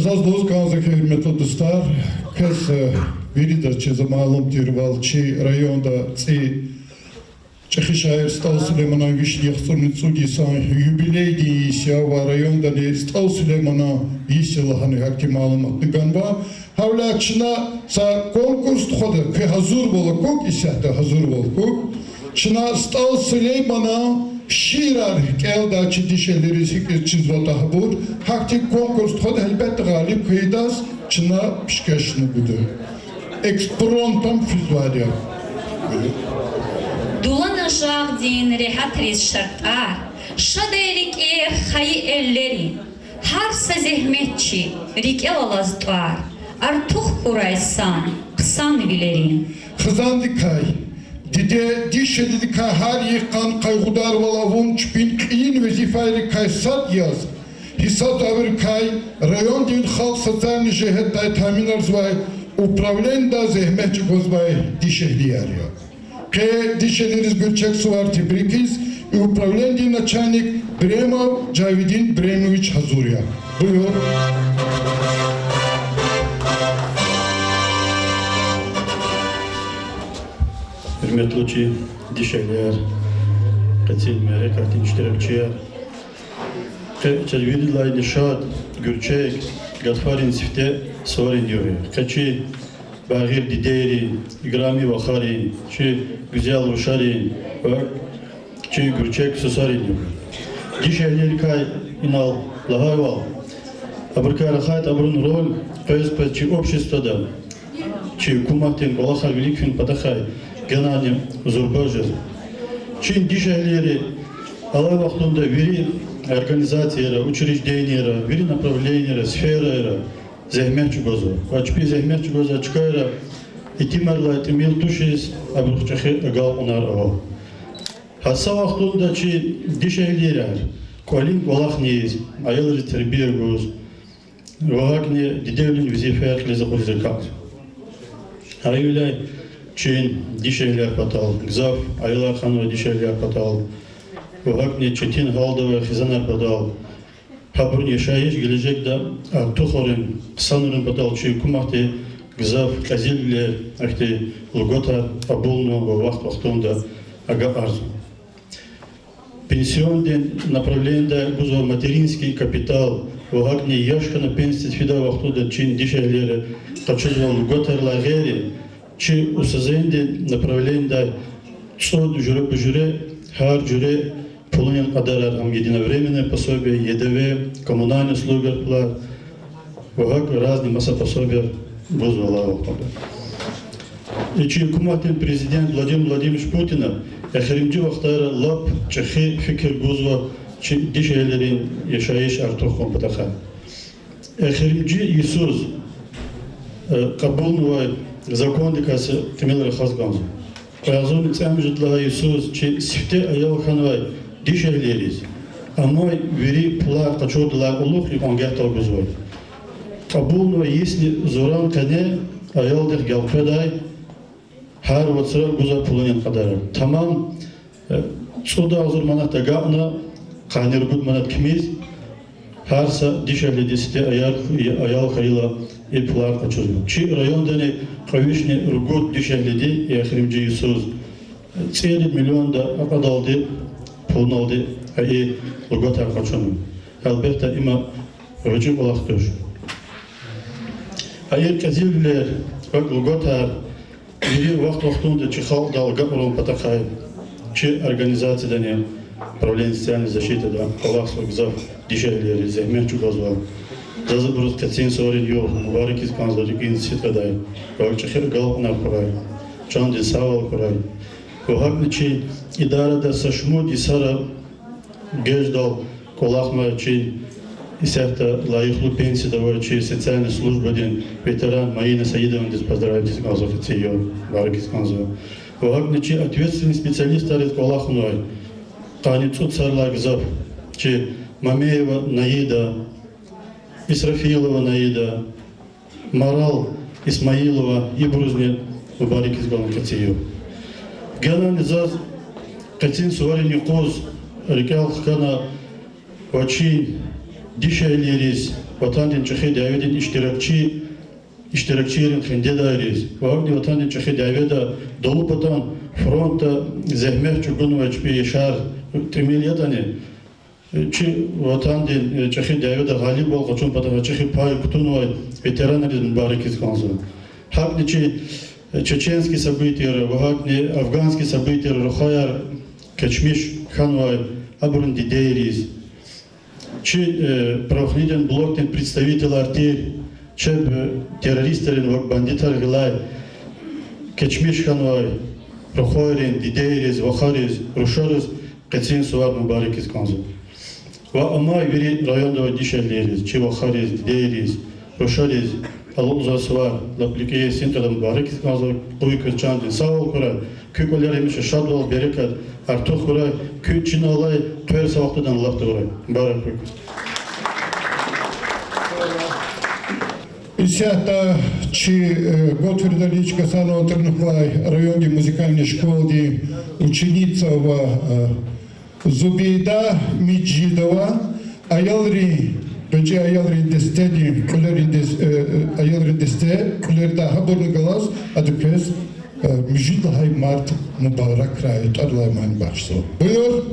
Заз лугьуз кӀанзава хьи, гьуьрметлу дустар, квез, э, виридаз чиз малум тирвал, чи районда цӀийи чӀехи шаир СтӀал Сулейманан вишни яхцӀурни цӀуд йисан юбилейдин йис я ва райондани СтӀал Сулейманан йис я лагьана гьахьтин малуматни ганва. Гьавиляй чна са конкурс тухвада, квез гьазурвал акук, исятда гьазурвал хьухь. Чна СтӀал Сулейманан шиирар кӀелдай чи дишегьлийриз, гьикӀ чизватӀа гьабур, гьахьтин конкурс тухвада, гьелбетда, гъалиб хьайидаз чна пишкешни гуда. Экспромтом физвайди я. Дуланажагъдин регьятриз шартӀар, Шад ая рикӀер хайи эллерин, гьар са зегьметчи рикӀел алаз тӀвар, артух хьурай сан хъсанвилерин. Хизандикай, диде, дишегьлидикай гьар йикъан къайгъударвал авун чпин кьейи везифайрикай сад яз, гьисабдалрикай райондин халкь социальный жигьетдай таъминарзавай управленияда зегьмет чӀугвазвай дишегьлияр я. Къе дишегьлийриз гуьрчег сувар тебрикиз и управленидин начальник Бремов Жавидин Бремович гьазур я. Буюр. Гьуьрметлу чи дишегьлияр, къенин мярекатдин иштиракчияр. Къе чаз виридалайни шад, гуьрчег гатфарин сифте суварин югъ я. Къе чи байгъир дидейрин, играми вахарин, чи гуьзел рушарин ва чи гуьрчег сусарин югъ я. Дишегьлийрикай инал лагьайвал, абурукай рахайтӀа, абурун роль къвез-къвез чи обществода, чи гьукуматдин кӀвалахар вилик хьун патахъай генани зурба жезва. Чи дишегьлийри алай вахтунда вири организацияра, учрежденияра, вири направлениера, сферайра зегьмет чӀугвазва. Ва чпи зегьмет чӀугвазвай чкайра итимрилай тӀимил тушиз абурухъ чӀехи агалкьунар ава. Гьа са вахтунда чи дишегьлийрар кӀвалин кӀвалахни ийиз, аялриз тербия гуз ва гьакӀни дидевилин везифаяр кьилиз акъудиз акатзава. Гьавиляй чи дишегьлияр патал, гзаф аялар хьанвай дишегьлияр патал ва гьакӀни четин гьалда авай хизанар патал, гьабурун яшайиш гележегда артухарун, хъсанарун патал чи гьукуматди гзаф кьезилвилер, ахьтин льготар кьабулнава ва вахт-вахтунда агакьарзава. Пенсиондин направленида гузвай материнский капитал ва гьакӀни яш хьана пенсиядиз фидай вахтунда чи дишегьлийри къачузвай льготайрилай гъейри, чи УСЗН-дин направленида цӀуд жуьреба-жуьре, гьар жуьре пулунин кьадарар, ам единовременное пособие, ЕДВ, коммунальный услугаяр пулар ва гьакӀ разный маса пособияр гузва алай вахтунда. И чи гьукуматдин президент Владимир Владимирович Путина эхиримжи вахтара лап чӀехи фикир гузва чи дишегьлийрин яшайиш артух хьун патахъай. Эхиримжи йисуз, э, кьабулнавай закондикай са тӀимил рахаз кӀанзава. Кьве агъзурни цӀемуьжуьд лагьай йисуз чи сифте аял хьанвай дишегьлийриз амай вири пулар къачурдалай кьулухъ икьван гатдал гузвай. Кьабулнавай йисни зуран къене аялдихъ гелкъведай гьар вацра гузвай пулунин кьадарар. Тамам, э, цӀуд агъзур манат агакьна, къанни ругуд манат кимиз, гьар са дишегьлиди сифте аял, аял хьайила и пулар къачузва. Чи райондани кьве вишни ругуд дишегьлиди эхиримжи йисуз цӀерид миллионда акьадалди, пулуналди гьа и льготар къачунва. Гьелбетда, има гъвечӀи кӀвалах туш. Гьа и кьезилвилер ва льготар вири вахт-вахтунда чи халкьдал агакьарун патахъай чи организациядани, Управление социальной защитыда, кӀвалахзава гзаф дишегьлийри, зегьмет чӀугвазва. Заз абуруз къенин суварин югъ мубаракиз кӀанзава рикӀин сидкьидай. Ва чӀехи агалкьунар хьурай, чандин сагъвал хьурай. Ва гьакӀни чи идарада са шумуд йисара геждал кӀвалахнавай чи исятда лайихлу пенсияда авай чи социальный службадин ветеран Маина Саидовнадиз поздравить ийиз кӀанзава, къенин югъ мубаракиз кӀанзава. Ва гьакӀни чи ответственный специалистариз кӀвалахнавай, къанни цӀуд йисарилай гзаф, чи Мамеева Наида, Исрафилова Наида, Марал Исмаилова, ибурузни мубаракиз кӀанзава къенин югъ. Генани заз къенин суварин юкъуз рикӀел хкана ва чи дишегьлийриз Ватандин чӀехи дяведин иштиракчи, иштиракчийрин хиндедайриз ва гьакӀни Ватандин чӀехи дяведа далу патан фронтда зегьмет чӀугунвай чпин яшар тӀимил ятӀани, чи Ватандин, э, чӀехи дяведа гъалибвал къачун патал чӀехи пай кутунвай ветеранриз мубаракиз кӀанзава. ГьакӀни чи, э, чеченский событияра ва гьакӀни афганский событияра рухваяр кечмиш хьанвай абурун дидейриз, чи, э, правоохранительный блокдин представителар тир, чеб, э, террористрин ва бандитар гъилай кечмиш хьанвай рухвайрин дидейриз, вахариз, рушариз Эцин сувар мубаракиз кӀанзава. Ва амай вири районда авай дишегьлийриз, чи вахариз, дидейриз, рушариз алукьзавай сувар, лап ликӀиз, син кьилел мубаракиз кӀанзава, къуй квез чандин сагъвал хьурай, куь кӀвалера гьамиша шадвал, берекат артух хьурай, куьн чна алай хъвер са вахтунда алатдавай. Мубарак хьуй. Исятда чи, э, Готфрид Алиевич Гьасанован тӀварунихъ авай райондин музыкальный школадин ученица ва, э, Зубейда Межидова, аялрин, гъвечӀи аялрин дестедин кьуьлерин дес-, э, э, аялрин десте кьуьлердай, гьабурни галаз ада квез, э, муьжуьд лагьай март мубаракрай, тӀвар алай мани бахшзава. Буюр.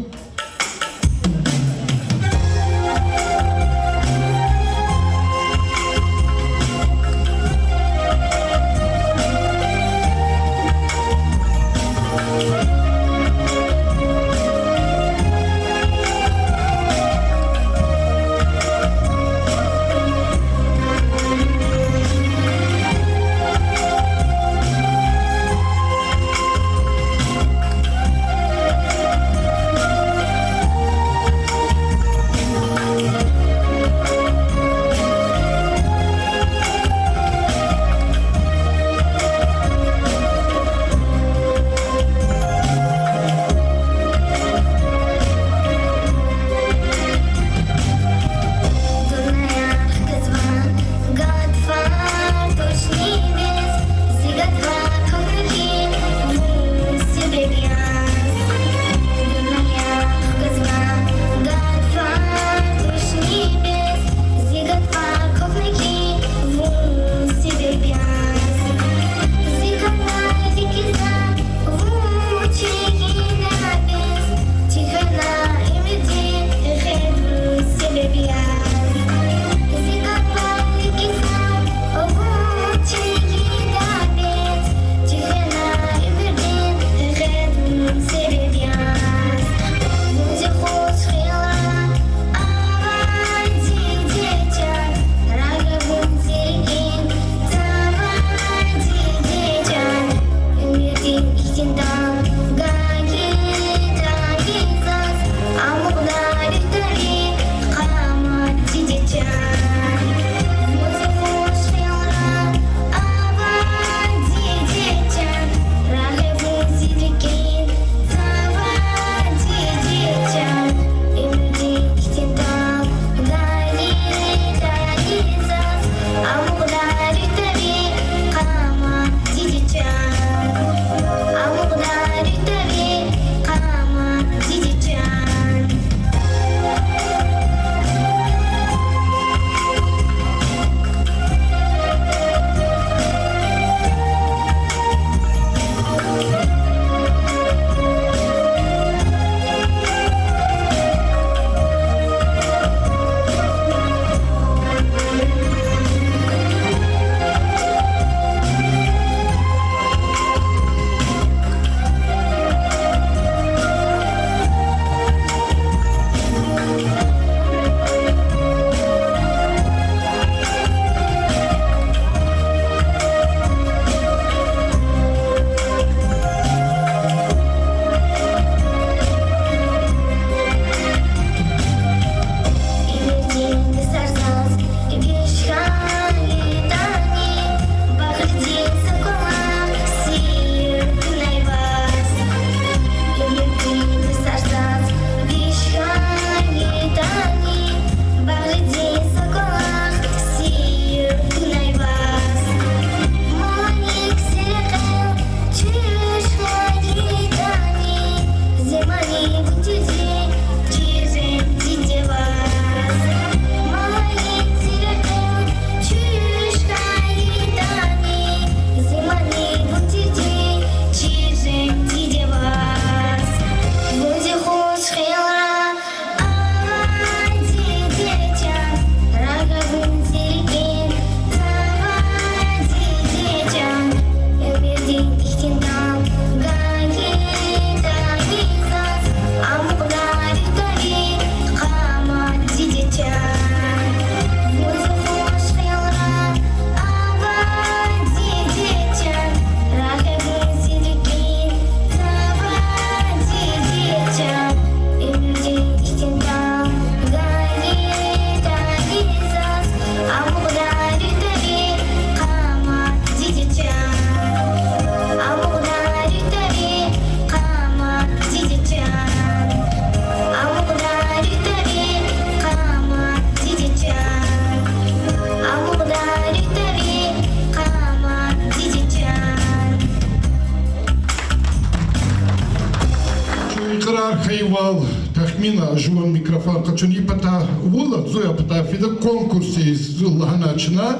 Ина жуван микрофон къачуна, и патай вула, зун а патай фида, конкурсдиз лагьаначна.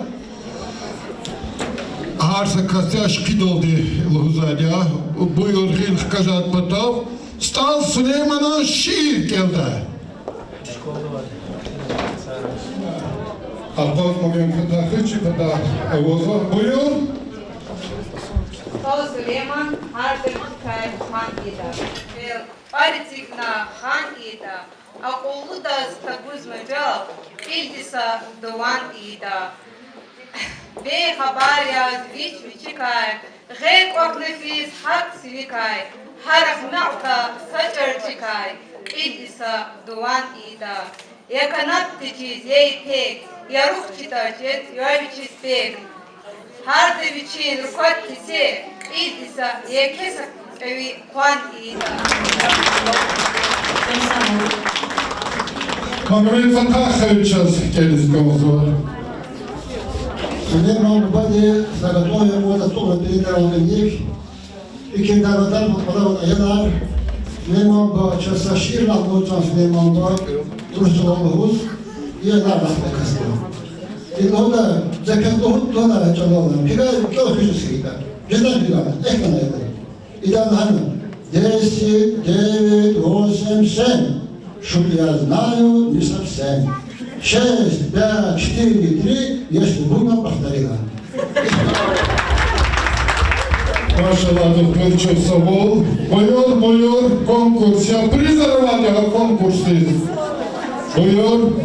Гьар са касди ашкъидалди лугьузвайди я. Буюр, гъил хкажай патав, СтӀал Сулейманан шиир кӀелдай. Акъваз мугьим патахъ, чи патахъ авазва. Буюр. СтӀал Сулейман, гьарда вичикай хан ийида. Кьве эцигна хан ийида, акьуллудаз тагуз мажал, кьилди са дуван ийида. Бейхабар яз вич вичикай, гъед кӀвахьна физ гьакӀ сивикай, гьар ахмякьда са чӀарчикай, кьилди са дуван ийида. Я канат течиз, я ипек, я рух чидач, я вичиз пек. Гьарда вичин руквад кесек, кьилди са, еке са кӀеви къван ийида. Магомед Фатаховичаз кӀелиз кӀанзава. Сулейман бубади са гатӀун я кьван ацукьна передавал ийиз. Икьван кӀвале авай аялар, Сулейман буба, чаз са шиир лагь, Сулейман буба, урус чӀалал лугьуз, и аялар лагь касди. Ина лугьуда, за квез лугьуз, лугьуда чӀалал, гьикӀ кӀел хуьз хьайитӀа. Жеда, жеда, эхь хьана ятӀа. Ида лагьана: десять, девять, восемь, семь. Чтоб я знаю не совсем. Шесть, пять, четыре, три, если буду, повторила. Машаллагь, духтур, чухсагъул. Буюр, буюр, конкурс. Я призер авайди я конкурсдиз. Буюр.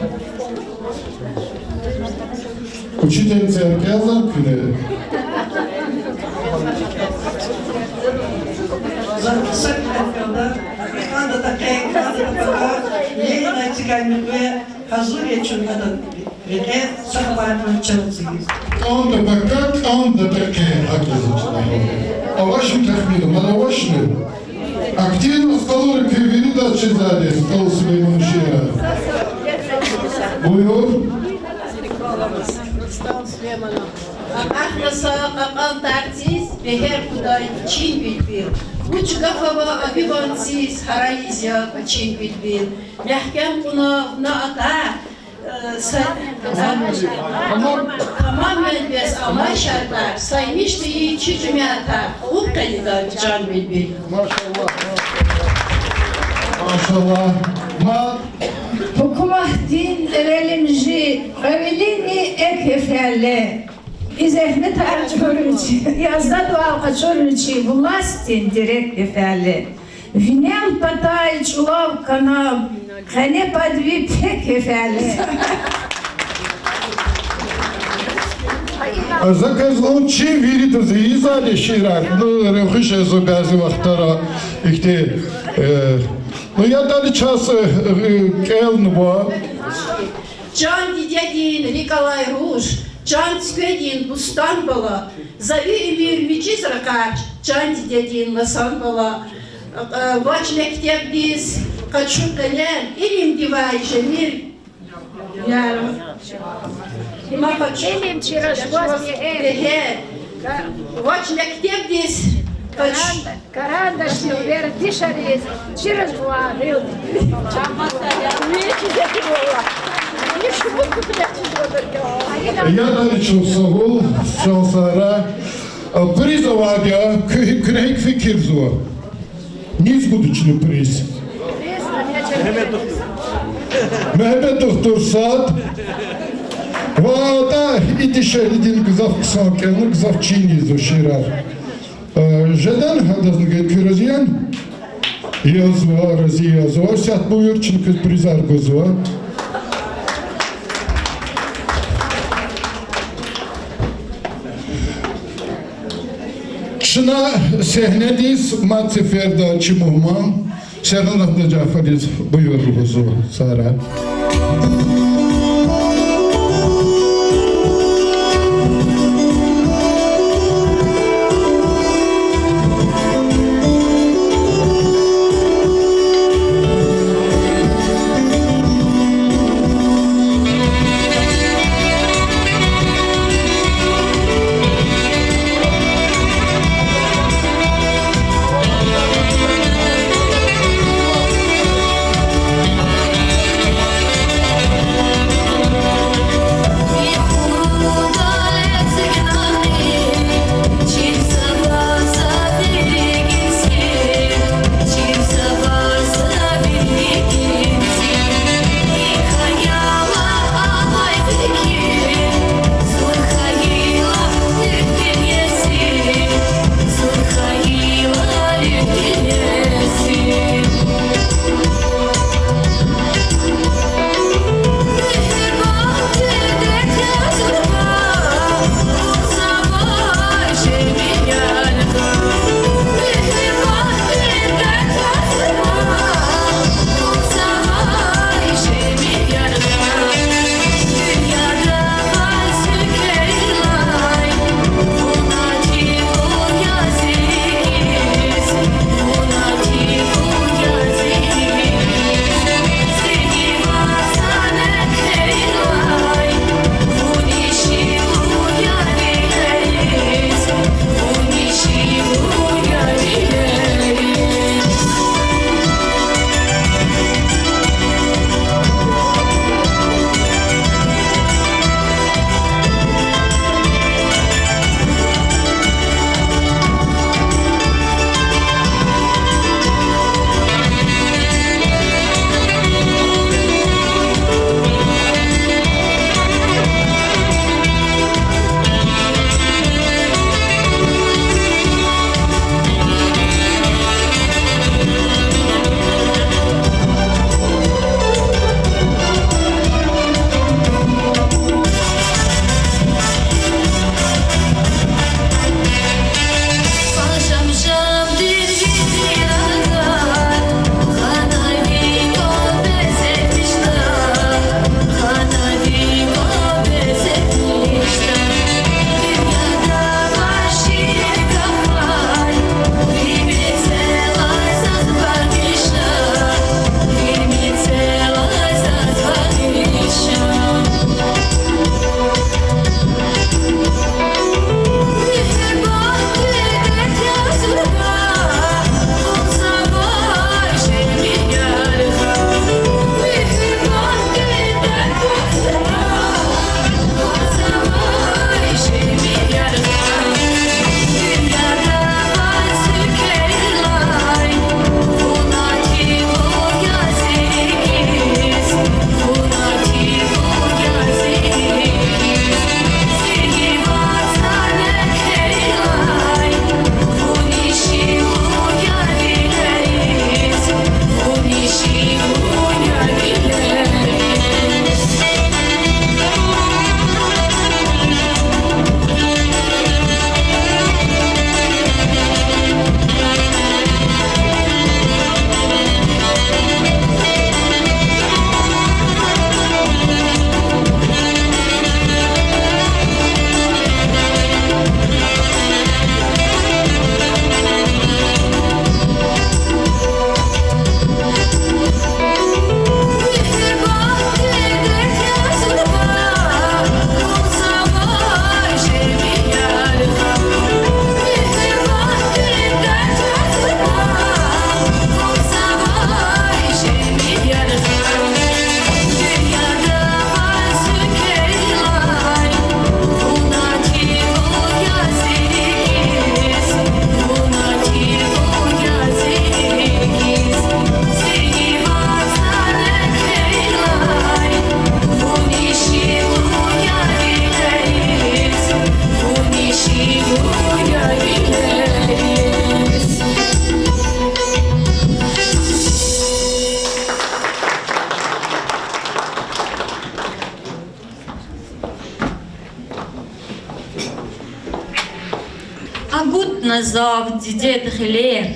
Учительница, я кӀелзава куьне. За са кӀелда, кӀанда тахьай, кӀанда пака, Ленина цигай муькуь, гьазур я чун адан рекье, са хабар кьван чаз эцигиз. КӀанда пака, кӀанда тахьай, гьакӀ язва чна. Авачни тахмин, мад авачни? Активно къалур куь виридаз чизвайди СтӀал Сулейманан шиирар. Буюр. Кьакьан тӀа са кьакьан тарциз бегьер кудай чин, билбил. Вуч гаф ава ави ванциз, гьарайиз я квачин, билбил. Мягькем кьуна вуна атӀа, э, са-, тамам, тамам мел бес амай шартӀар, саймиш тийин чи жемятар, хъул къенеда чан, билбил. Машаллагь. Машаллагь. Ма- Гьукуматдин тӀерелимжи, кьве вилинни экв я фяле. И зегьметар чӀурурчи, и азадвал къачурурчи, властдин дирек я фяле. Винел патай чӀулав канаб, къене пад ви пек я фяле. За квез лугьун, чи виридаз ийизвайди шиирар, ну, регъуь жезва бязи вахтара ихьтин, э, ну, ятӀани чаз, э, кӀелнава. Чан дидедин рикӀ алай руш, чан цуькведин бустан, бала, за ви уьмуьр мичӀиз ракъач, чан дидедин ласан, бала. Вач мектебдиз къачу къелем, илимдивай жемир, яр. Ма къачу. Илим чира жуваз бегьер. Вач мектебдиз къачу. Карандашдив вердишариз чира жуван гъил. ЯтӀани чухсагъул, чан сагърай. Приз авайди я, куь-, куьне гьикӀ фикирзава? Низ гуда чна приз? Мегьамед духтур сад. Ва атӀа и дишегьлидин гзаф хъсан кӀелна, гзаф чир ийизва шиирар. Э, жеда гьадазни гайи, куьн рази яни? Язва, рази язва. Исятда буюр, чна квез призар гузва. Чна сегьнедиз мад сеферда чи мугьман Серунагь Наджафадиз буюр лугьузва, сагърай. Назав дидед гъилер,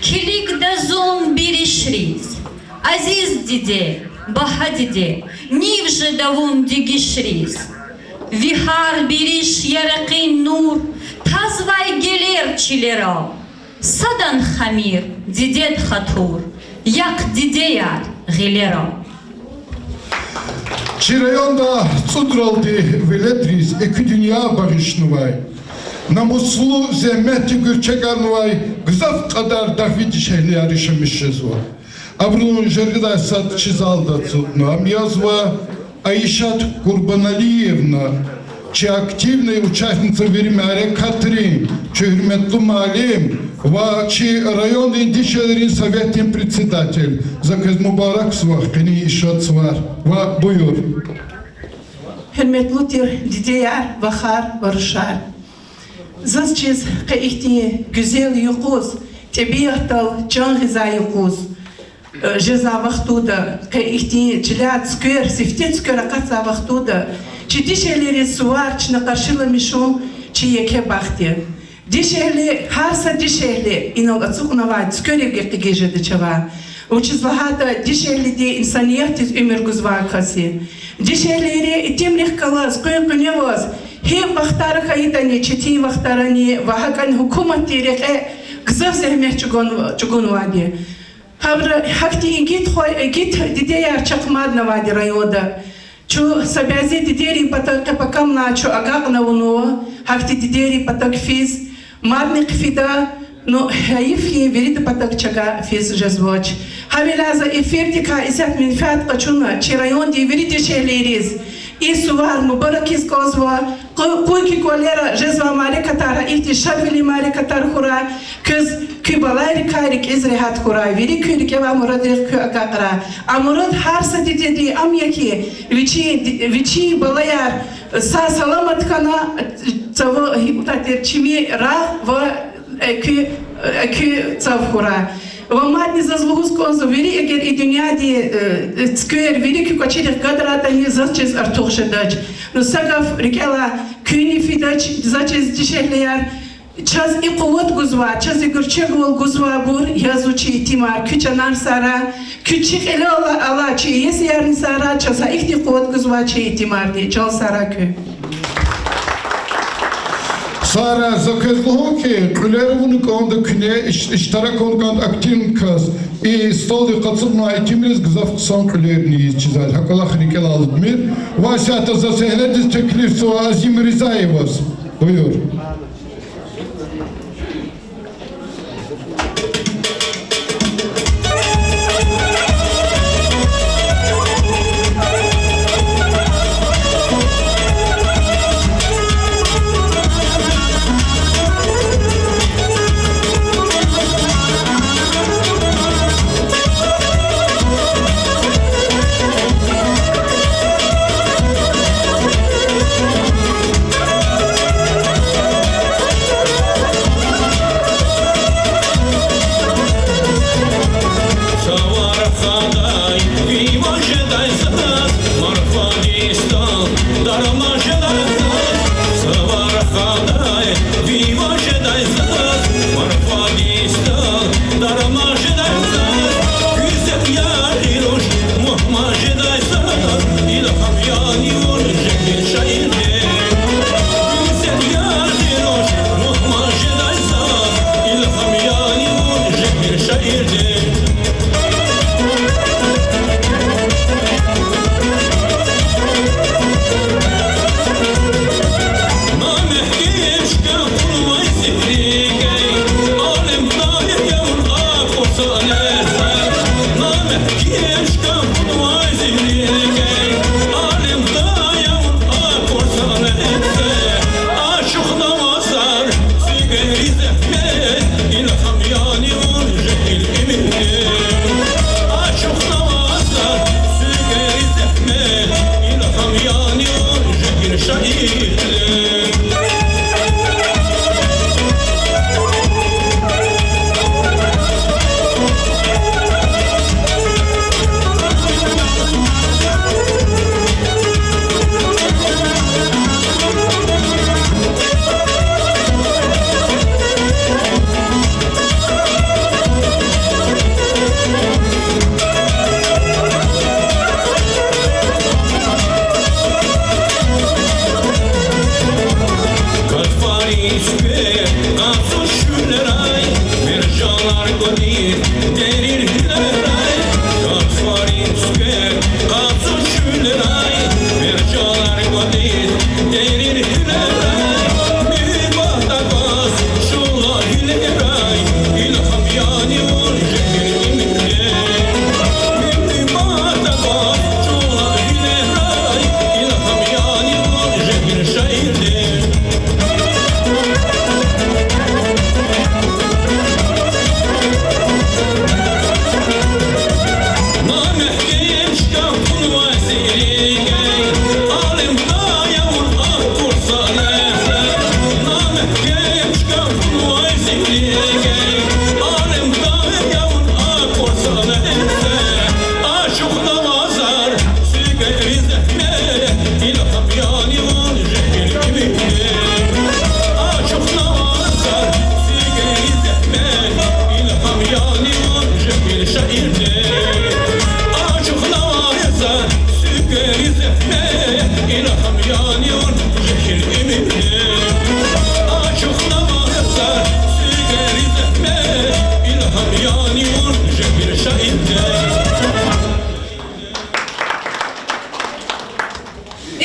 килигда зун биришриз. Азиз диде, багьа диде, нив жеда вун дегишриз. Ви гьар бириш яракьин нур, тазвай гелер чилерал. Садан хамир, дидед хатур, яхъ, дидеяр, гъилерал. Чи районда цӀудралди веледриз экуь дуьнья багъишнавай, намуслу зегьметдин гуьрчег ганвай гзаф кьадар дагъви дишегьлияр яшамиш жезва. Абурун жергедай сад чи залда ацукьна, ам язва Айшат Курбаналиевна, чи активный участница вири мярекатрин, чи гьуьрметлу муаллим ва чи райондин дишегьлийрин советдин председатель. За квез мубаракзава къенин и шад сувар. Ва буюр. Гьуьрметлу тир дидеяр, вахар ва рушар! Заз чиз къе ихьтин гуьзел юкъуз, тӀебиатдал чан гъизвай юкъуз, э, жезвай вахтунда, къе ихьтин чилел цуьквер, сифте цуьквер акъатзавай вахтунда, чи дишегьлийриз сувар чна къаршиламишун чи еке бахт я. Дишегьли, гьар са дишегьли, инал ацукьнавай цуькверивди къигиз жеда чавай. Вучиз лагьайтӀа дишегьлиди инсаниятдиз уьмуьр гузвай кас я. Дишегьлийри итимрихъ галаз, къуьн-къуьневаз, гьи вахтара хьайитӀани, четин вахтарани ва гьакӀани гьукуматдин рекье гзаф зегьмет чӀугун-, чӀугунвайди. Гьабуру гьахьтин игит хва-, игит дидеяр чахъ маднавайди районда. Чун са бязи дидейрин патав къе пакамна чун агакьна авунва, гьахьтин дидейрин патав физ, мадни хъфида, ну, гьайиф хьи, виридан патав чага физ жезвач. Гьавиляй за эфирдикай исятда менфят къачуна чи райондин вири дишегьлийриз и сувар мубаракиз кӀанзава. Къу-, къуй куь кӀвалера жезвай мярекатар гьа ихьтин шадвилин мярекатар хьурай, квез куь балайрикай рикӀиз регьят хьурай, вири куь рикӀе авай мурадрихъ куьн агакьрай. А мурад гьар са дидедин ам я хьи, вичин ди-, вичин балаяр сагъ-саламат хьана, цава гьикӀ ятӀа тир чими рагъ ва экуь, экуь цав хьурай. Ва мадни заз лугьуз кӀанзава, вири эгер и дуьньядин, э, цуьквер вири куь кӀвачерихъ гадарайтӀани, заз чиз артух жедач. Ну, са гаф рикӀелай куьнни фидач, заз чиз, дишегьлияр, чаз и къуват гузвай, чаз и гуьрчегвал гузвайбур язва чи итимар, куь чанар сара, куь чи кьилел алай чи иесиярни сара, чаз гьа ихьтин къуват гузвай чи итимарди, чан сара куь. Сара, за квез лугьун хьи, кьуьлер авуна кӀанда куьне, иш-, иштирак авуна кӀанда активный кас. И столдиз къачунвай итимриз гзаф хъсан кьуьлерни ийиз чизвай. ГьакӀ кӀвалах рикӀелай алудмир. Ва исятда за сегьнедиз теклифзава Азим Ризаеваз. Буюр.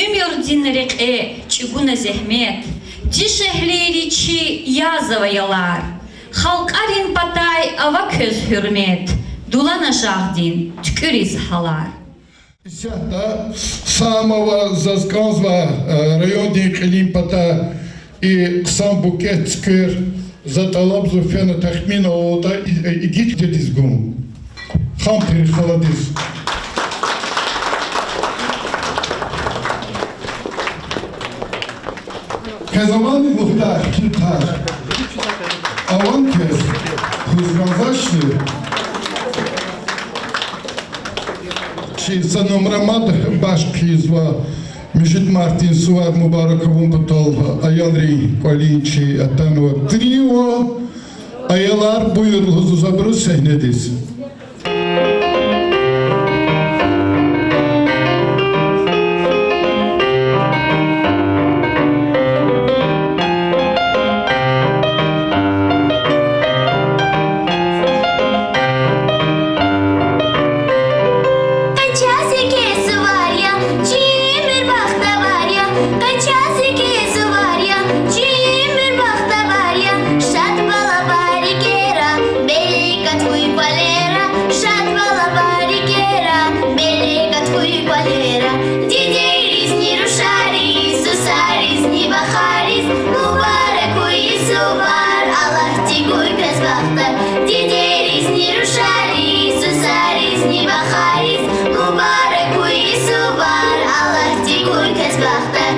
Уьмуьрдин рекье чӀугуна зегьмет, дишегьлийри чи язава, аялар. Халкьарин патай ава квез гьуьрмет, дулана жагъдин туькӀуьриз гьалар. Исятда сама ава заз кӀанзавай, э, райондин кьилин патай и хъсан букет цуьквер. За тӀалабзава фена тахмин авуртӀа, и-, э, игит дидедиз гун. Хампири халадиз. Квез авани, мухтар, килигайтӀа? Авани квез? Хуьз кӀанзавачни? Чи са нумра мад баш хъийизва муьжуьд мартдин сувар мубарак авун патал аялрин кӀвалин чи атанва трио. Аялар, буюр, лугьузва абуруз сегьнедиз. Къе чаз еке сувар я, чи уьмуьр бахтавар я. Къе чаз еке сувар я, чи уьмуьр бахтавар я. Шад балабарикера, берекат хьуй кӀвалера. Шад балабарикера, берекат хьуй кӀвалера. Дидейризни рушариз, сусаризни вахариз мубарак хьуй и сувар, Аллагьди гуй квез бахтар. Дидейризни рушариз, сусаризни вахариз мубарак хьуй и сувар, Аллагьди гуй квез бахтар.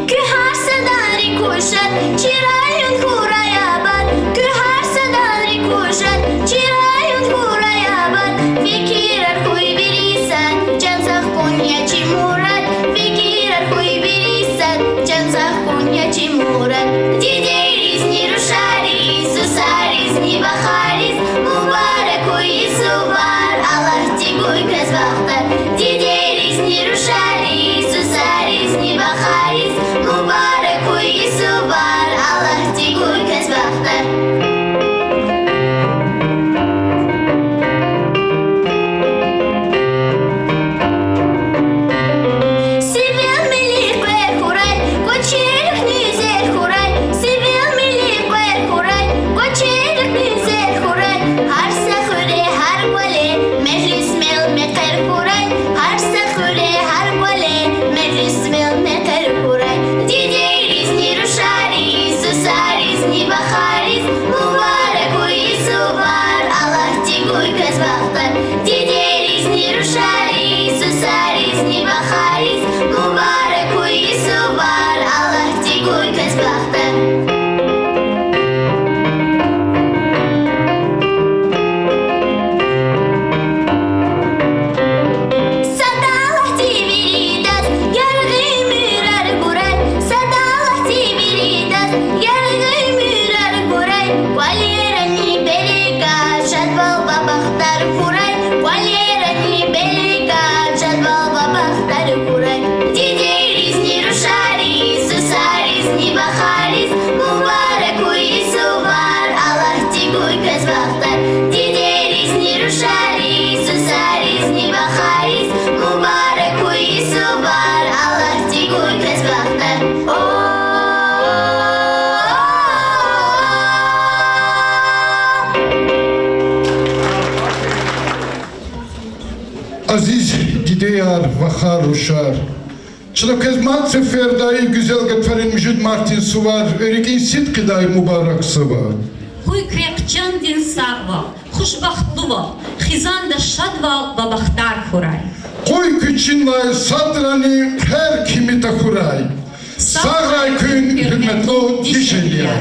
Куь гьар са данри куь шад, чи район хьурай абад. Куь гьар са данри куь шад, чи район хьурай абад. Фикирар хьуй вири сад, чан сагъ хьун я чи мурад. Фикирар хьуй вири сад, чан сагъ хьун я чи мурад. Дидейризни рушариз, сусаризни вахариз мубарак хьуй и сувар, Аллагьди гуй квез бахтар. Дидейризни рушариз, сусаризни вахариз мубарак хьуй и сувар, Аллагьди гуй квез бахтар. Сивел мили къвер хьурай, кӀвачерихъни зер хьурай. Сивел мили къвер хьурай, кӀвачерихъни зер хьурай. Гьар са хуьре, гьар кӀвале межлис мел мехъер хьурай. Гьар са хуьре, гьар кӀвале межлис мел мехъер хьурай. Дидейризни рушариз, сусаризни вахариз мубарак хьуй и сувар, Аллагьди гуй квез бахтар. Дидейризни рушариз, сусаризни вахариз мубарак хьуй и сувар, Аллагьди гуй квез бахтар. Сад Аллагьди виридаз яргъи уьмуьрар гурай. Сад Аллагьди виридаз яргъи уьмуьрар гурай. КӀвалерани берекат, шадвал ва бахтар хьурай. КӀвалерани берекат, шадвал ва бахтар хьурай. Дидейризни рушариз, сусаризни вахариз мубарак хьуй и сувар, Аллагьди гуй квез бахтар. Дидейризни рушариз, сусаризни вахариз мубарак хьуй и сувар, Аллагьди гуй квез бахтар. Азиз дидеяр, вахар, рушар! Чна квез мад сеферда и гуьзел гатфарин муьжуьд мартдин сувар рикӀин сидкьидай мубаракзава. Къуй квехъ чандин сагъвал, хушбахтлувал, хизанда шадвал ва бахтар хьурай. Къуй куь чинлай садрани хъвер кими тахьурай. Сагърай куьн, гьуьрметлу дишегьлияр!